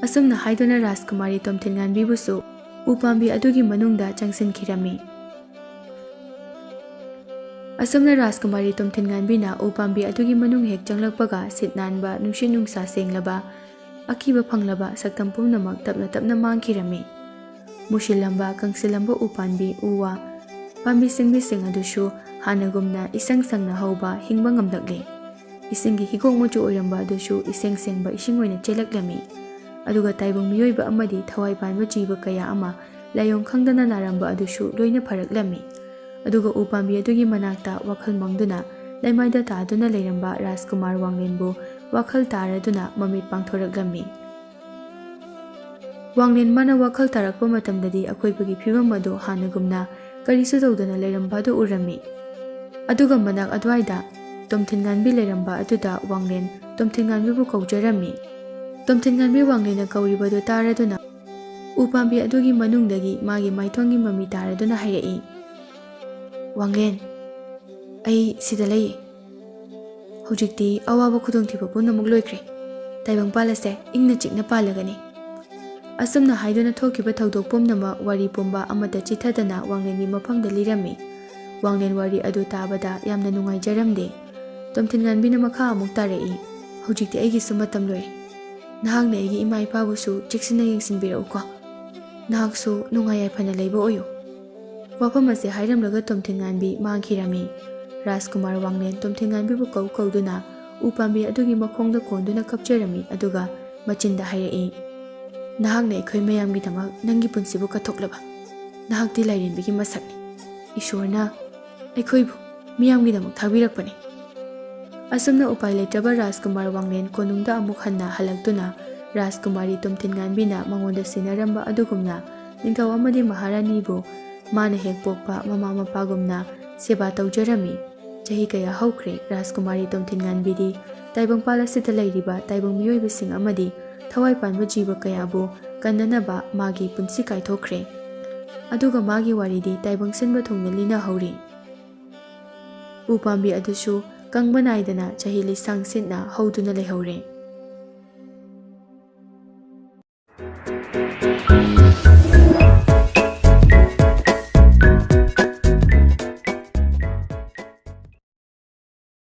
ꯑꯁꯨꯝꯅ ꯍꯥꯏꯗꯨꯅ ꯔꯥꯖꯀꯨꯃꯥꯔꯤ ꯇꯣꯝꯊꯤꯟꯉꯥꯟꯕꯤꯕꯨꯁꯨ ꯎ ꯄꯥꯝꯕꯤ ꯑꯗꯨꯒꯤ ꯃꯅꯨꯡꯗ ꯆꯪꯁꯤꯟꯈꯤꯔꯝꯃꯤ꯫ ꯑꯁꯨꯝꯅ ꯔꯥꯖꯀꯨꯃꯥꯔꯤ ꯇꯣꯝꯊꯤꯟꯉꯥꯟꯕꯤꯅ ꯎ ꯄꯥꯝꯕꯤ ꯑꯗꯨꯒꯤ ꯃꯅꯨꯡ ꯍꯦꯛ ꯆꯪꯂꯛꯄꯒ ꯁꯤꯠ ꯅꯥꯟꯕ, ꯅꯨꯡꯁꯤꯠ ꯅꯨꯡꯁꯥ ꯁꯦꯡꯂꯕ, ꯑꯀꯤꯕ ꯐꯪꯂꯕ ꯁꯛꯇꯝ ꯄꯨꯝꯅꯃꯛ ꯇꯞꯅ ꯇꯞꯅ ꯃꯥꯡꯈꯤꯔꯝꯃꯤ꯫ ꯃꯨꯁꯤꯜꯂꯝꯕ, ꯀꯪꯁꯤꯜꯂꯝꯕ ꯎ ꯄꯥꯝꯕꯤ, ꯎ ꯋꯥ, ꯄꯥꯝꯕꯤ ꯁꯤꯡꯕꯤꯁꯤꯡ ꯑꯗꯨꯁꯨ ꯍꯥꯟꯅꯒꯨꯝꯅ ꯏꯁꯪ ꯁꯪꯅ ꯍꯧꯕ, ꯍꯤꯡꯕ ꯉꯝꯂꯛꯂꯦ꯫ ꯏꯁꯤꯡꯒꯤ ꯍꯤꯒꯣꯛ ꯃꯆꯨ ꯑꯣꯏꯔꯝꯕ ꯑꯗꯨꯁꯨ ꯏꯁꯦꯡ ꯁꯦꯡꯕ ꯏꯁꯤꯡ ꯑꯣꯏꯅ ꯆꯦꯜꯂꯛꯂꯝꯃꯤ꯫ ꯑꯗꯨꯒ ꯇꯥꯏꯕꯪ ꯃꯤꯑꯣꯏꯕ ꯑꯃꯗꯤ ꯊꯋꯥꯏ ꯄꯥꯟꯕ ꯖꯤꯕ ꯀꯌꯥ ꯑꯃ ꯂꯥꯏꯑꯣꯡ ꯈꯪꯗꯅ ꯅꯥꯔꯝꯕ ꯑꯗꯨꯁꯨ ꯂꯣꯏꯅ ꯐꯔꯛꯂꯝꯃꯤ꯫ ꯑꯗꯨꯒ ꯎ ꯄꯥꯝꯕꯤ ꯑꯗꯨꯒꯤ ꯃꯅꯥꯛꯇ ꯋꯥꯈꯜ ꯃꯪꯗꯨꯅ ꯂꯩꯃꯥꯏꯗ ꯇꯥꯗꯨꯅ ꯂꯩꯔꯝꯕ ꯔꯥꯖꯀꯨꯃꯥꯔ ꯋꯥꯡꯂꯦꯟꯕꯨ ꯋꯥꯈꯜ ꯇꯥꯔꯗꯨꯅ ꯃꯃꯤꯠ ꯄꯥꯡꯊꯣꯔꯛꯂꯝꯃꯤ꯫ ꯋꯥꯡꯂꯦꯟ ꯃꯥꯅ ꯋꯥꯈꯜ ꯇꯥꯔꯛꯄ ꯃꯇꯝꯗꯗꯤ ꯑꯀꯣꯏꯕꯒꯤ ꯐꯤꯕꯝ ꯑꯗꯨ ꯍꯥꯟꯅꯒꯨꯝꯅ ꯀꯔꯤꯁꯨ ꯇꯧꯗꯅ ꯂꯩꯔꯝꯕ ꯑꯗꯨ ꯎꯔꯝꯃꯤ꯫ ꯑꯗꯨꯒ ꯃꯅꯥꯛ ꯑꯗꯨꯋꯥꯏꯗ ꯇꯣꯝꯊꯤꯟꯉꯥꯟꯕꯤ ꯂꯩꯔꯝꯕ ꯑꯗꯨꯗ ꯋꯥꯡꯂꯦꯟ ꯇꯣꯝꯊꯤꯟꯉꯥꯟꯕꯤꯕꯨ ꯀꯧꯖꯔꯝꯃꯤ꯫ ꯇꯣꯝꯊꯤꯟꯉꯥꯟꯕꯤ ꯋꯥꯡꯂꯦꯟꯅ ꯀꯧꯔꯤꯕꯗꯨ ꯇꯥꯔꯗꯨꯅ ꯎ ꯄꯥꯝꯕꯤ ꯑꯗꯨꯒꯤ ꯃꯅꯨꯡꯗꯒꯤ ꯃꯥꯒꯤ ꯃꯥꯏꯊꯣꯡꯒꯤ ꯃꯃꯤ ꯇꯥꯔꯗꯨꯅ ꯍꯥꯏꯔꯛꯏ, "ꯋꯥꯡꯂꯦꯟ, ꯑꯩ ꯁꯤꯗ ꯂꯩꯌꯦ꯫ ꯍꯧꯖꯤꯛꯇꯤ ꯑꯋꯥꯕ ꯈꯨꯗꯣꯡꯊꯤꯕ ꯄꯨꯝꯅꯃꯛ ꯂꯣꯏꯈ꯭ꯔꯦ꯫ ꯇꯥꯏꯕꯪꯄꯥꯜ ꯑꯁꯦ ꯏꯪꯅ ꯆꯤꯛꯅ ꯄꯥꯜꯂꯒꯅꯤ"꯫ ꯑꯁꯨꯝꯅ ꯍꯥꯏꯗꯨꯅ ꯊꯣꯛꯈꯤꯕ ꯊꯧꯗꯣꯛ ꯄꯨꯝꯅꯃꯛ ꯋꯥꯔꯤ ꯄꯨꯝꯕ ꯑꯃꯠꯇ ꯆꯤꯊꯗꯅ ꯋꯥꯡꯂꯦꯟꯒꯤ ꯃꯐꯝꯗ ꯂꯤꯔꯝꯃꯤ꯫ ꯋꯥꯡꯂꯦꯟ ꯋꯥꯔꯤ ꯑꯗꯨ ꯇꯥꯕꯗ ꯌꯥꯝꯅ ꯅꯨꯡꯉꯥꯏꯖꯔꯝꯗꯦ꯫ ꯇꯣꯝꯊꯤꯟꯉꯥꯟꯕꯤꯅ ꯃꯈꯥ ꯑꯃꯨꯛ ꯇꯥꯔꯛꯏ, "ꯍꯧꯖꯤꯛꯇꯤ ꯑꯩꯒꯤꯁꯨ ꯃꯇꯝ ꯂꯣꯏꯔꯦ꯫ ꯅꯍꯥꯛꯅ ꯑꯩꯒꯤ ꯏꯃꯥ ꯏꯄꯥꯕꯨꯁꯨ ꯆꯦꯛꯁꯤꯟꯅ ꯌꯦꯡꯁꯤꯟꯕꯤꯔꯛꯎꯀꯣ꯫ ꯅꯍꯥꯛꯁꯨ ꯅꯨꯡꯉꯥꯏ ꯌꯥꯏꯐꯅ ꯂꯩꯕ ꯑꯣꯏꯌꯨ"꯫ ꯋꯥꯐꯝ ꯑꯁꯦ ꯍꯥꯏꯔꯝꯂꯒ ꯇꯣꯝꯊꯤꯟꯉꯥꯟꯕꯤ ꯃꯥꯡꯈꯤꯔꯝꯃꯤ꯫ ꯔꯥꯖꯀꯨꯃꯥꯔ ꯋꯥꯡꯂꯦꯟ ꯇꯣꯝꯊꯤꯟꯉꯥꯟꯕꯤꯕꯨ ꯀꯧ ꯀꯧꯗꯨꯅ ꯎ ꯄꯥꯝꯕꯤ ꯑꯗꯨꯒꯤ ꯃꯈꯣꯡꯗ ꯀꯣꯟꯗꯨꯅ ꯀꯞꯆꯔꯝꯃꯤ, ꯑꯗꯨꯒ ꯃꯆꯤꯟꯗ ꯍꯥꯏꯔꯛꯏ, "ꯅꯍꯥꯛꯅ ꯑꯩꯈꯣꯏ ꯃꯌꯥꯝꯒꯤꯗꯃꯛ ꯅꯪꯒꯤ ꯄꯨꯟꯁꯤꯕꯨ ꯀꯠꯊꯣꯛꯂꯕ ꯅꯍꯥꯛꯇꯤ ꯂꯥꯏꯔꯦꯝꯕꯤꯒꯤ ꯃꯁꯛꯅꯤ꯫ ꯏꯁꯣꯔꯅ ꯑꯩꯈꯣꯏꯕꯨ ꯃꯤꯌꯥꯝꯒꯤꯗꯃꯛ ꯊꯥꯕꯤꯔꯛꯄꯅꯤ"꯫ ꯑꯁꯨꯝꯅ ꯎꯄꯥꯏ ꯂꯩꯇ꯭ꯔꯕ ꯔꯥꯖꯀꯨꯃꯥꯔ ꯋꯥꯡꯂꯦꯟ ꯀꯣꯅꯨꯡꯗ ꯑꯃꯨꯛ ꯍꯟꯅ ꯍꯜꯂꯛꯇꯨꯅ ꯔꯥꯖꯀꯨꯃꯥꯔꯤ ꯇꯣꯝꯊꯤꯟꯉꯥꯟꯕꯤꯅ ꯃꯉꯣꯟꯗ ꯁꯤꯟꯅꯔꯝꯕ ꯑꯗꯨꯒꯨꯝꯅ ꯅꯤꯡꯊꯧ ꯑꯃꯗꯤ ꯃꯍꯥꯔꯥꯅꯤꯕꯨ ꯃꯥꯅ ꯍꯦꯛ ꯄꯣꯛꯄ ꯃꯃꯥ ꯃꯄꯥꯒꯨꯝꯅ ꯁꯦꯕꯥ ꯇꯧꯖꯔꯝꯃꯤ꯫ ꯆꯍꯤ ꯀꯌꯥ ꯍꯧꯈ꯭ꯔꯦ, ꯔꯥꯖꯀꯨꯃꯥꯔꯤ ꯇꯣꯝꯊꯤꯟꯉꯥꯟꯕꯤꯗꯤ ꯇꯥꯏꯕꯪꯄꯥꯜ ꯑꯁꯤꯗ ꯂꯩꯔꯤꯕ ꯇꯥꯏꯕꯪ ꯃꯤꯑꯣꯏꯕꯁꯤꯡ ꯑꯃꯗꯤ ꯊꯋꯥꯏ ꯄꯥꯟꯕ ꯖꯤꯕ ꯀꯌꯥꯕꯨ ꯀꯟꯅꯅꯕ ꯃꯥꯒꯤ ꯄꯨꯟꯁꯤ ꯀꯥꯏꯊꯣꯛꯈ꯭ꯔꯦ꯫ ꯑꯗꯨꯒ ꯃꯥꯒꯤ ꯋꯥꯔꯤꯗꯤ ꯇꯥꯏꯕꯪ ꯁꯤꯟꯕ ꯊꯨꯡꯅ ꯂꯤꯅꯍꯧꯔꯤ꯫ ꯎ ꯄꯥꯝꯕꯤ ꯑꯗꯨꯁꯨ ꯀꯪꯕ ꯅꯥꯏꯗꯅ ꯆꯍꯤ ꯂꯤꯁꯥꯡ ꯁꯤꯠꯅ ꯍꯧꯗꯨꯅ ꯂꯩꯍꯧꯔꯦ꯫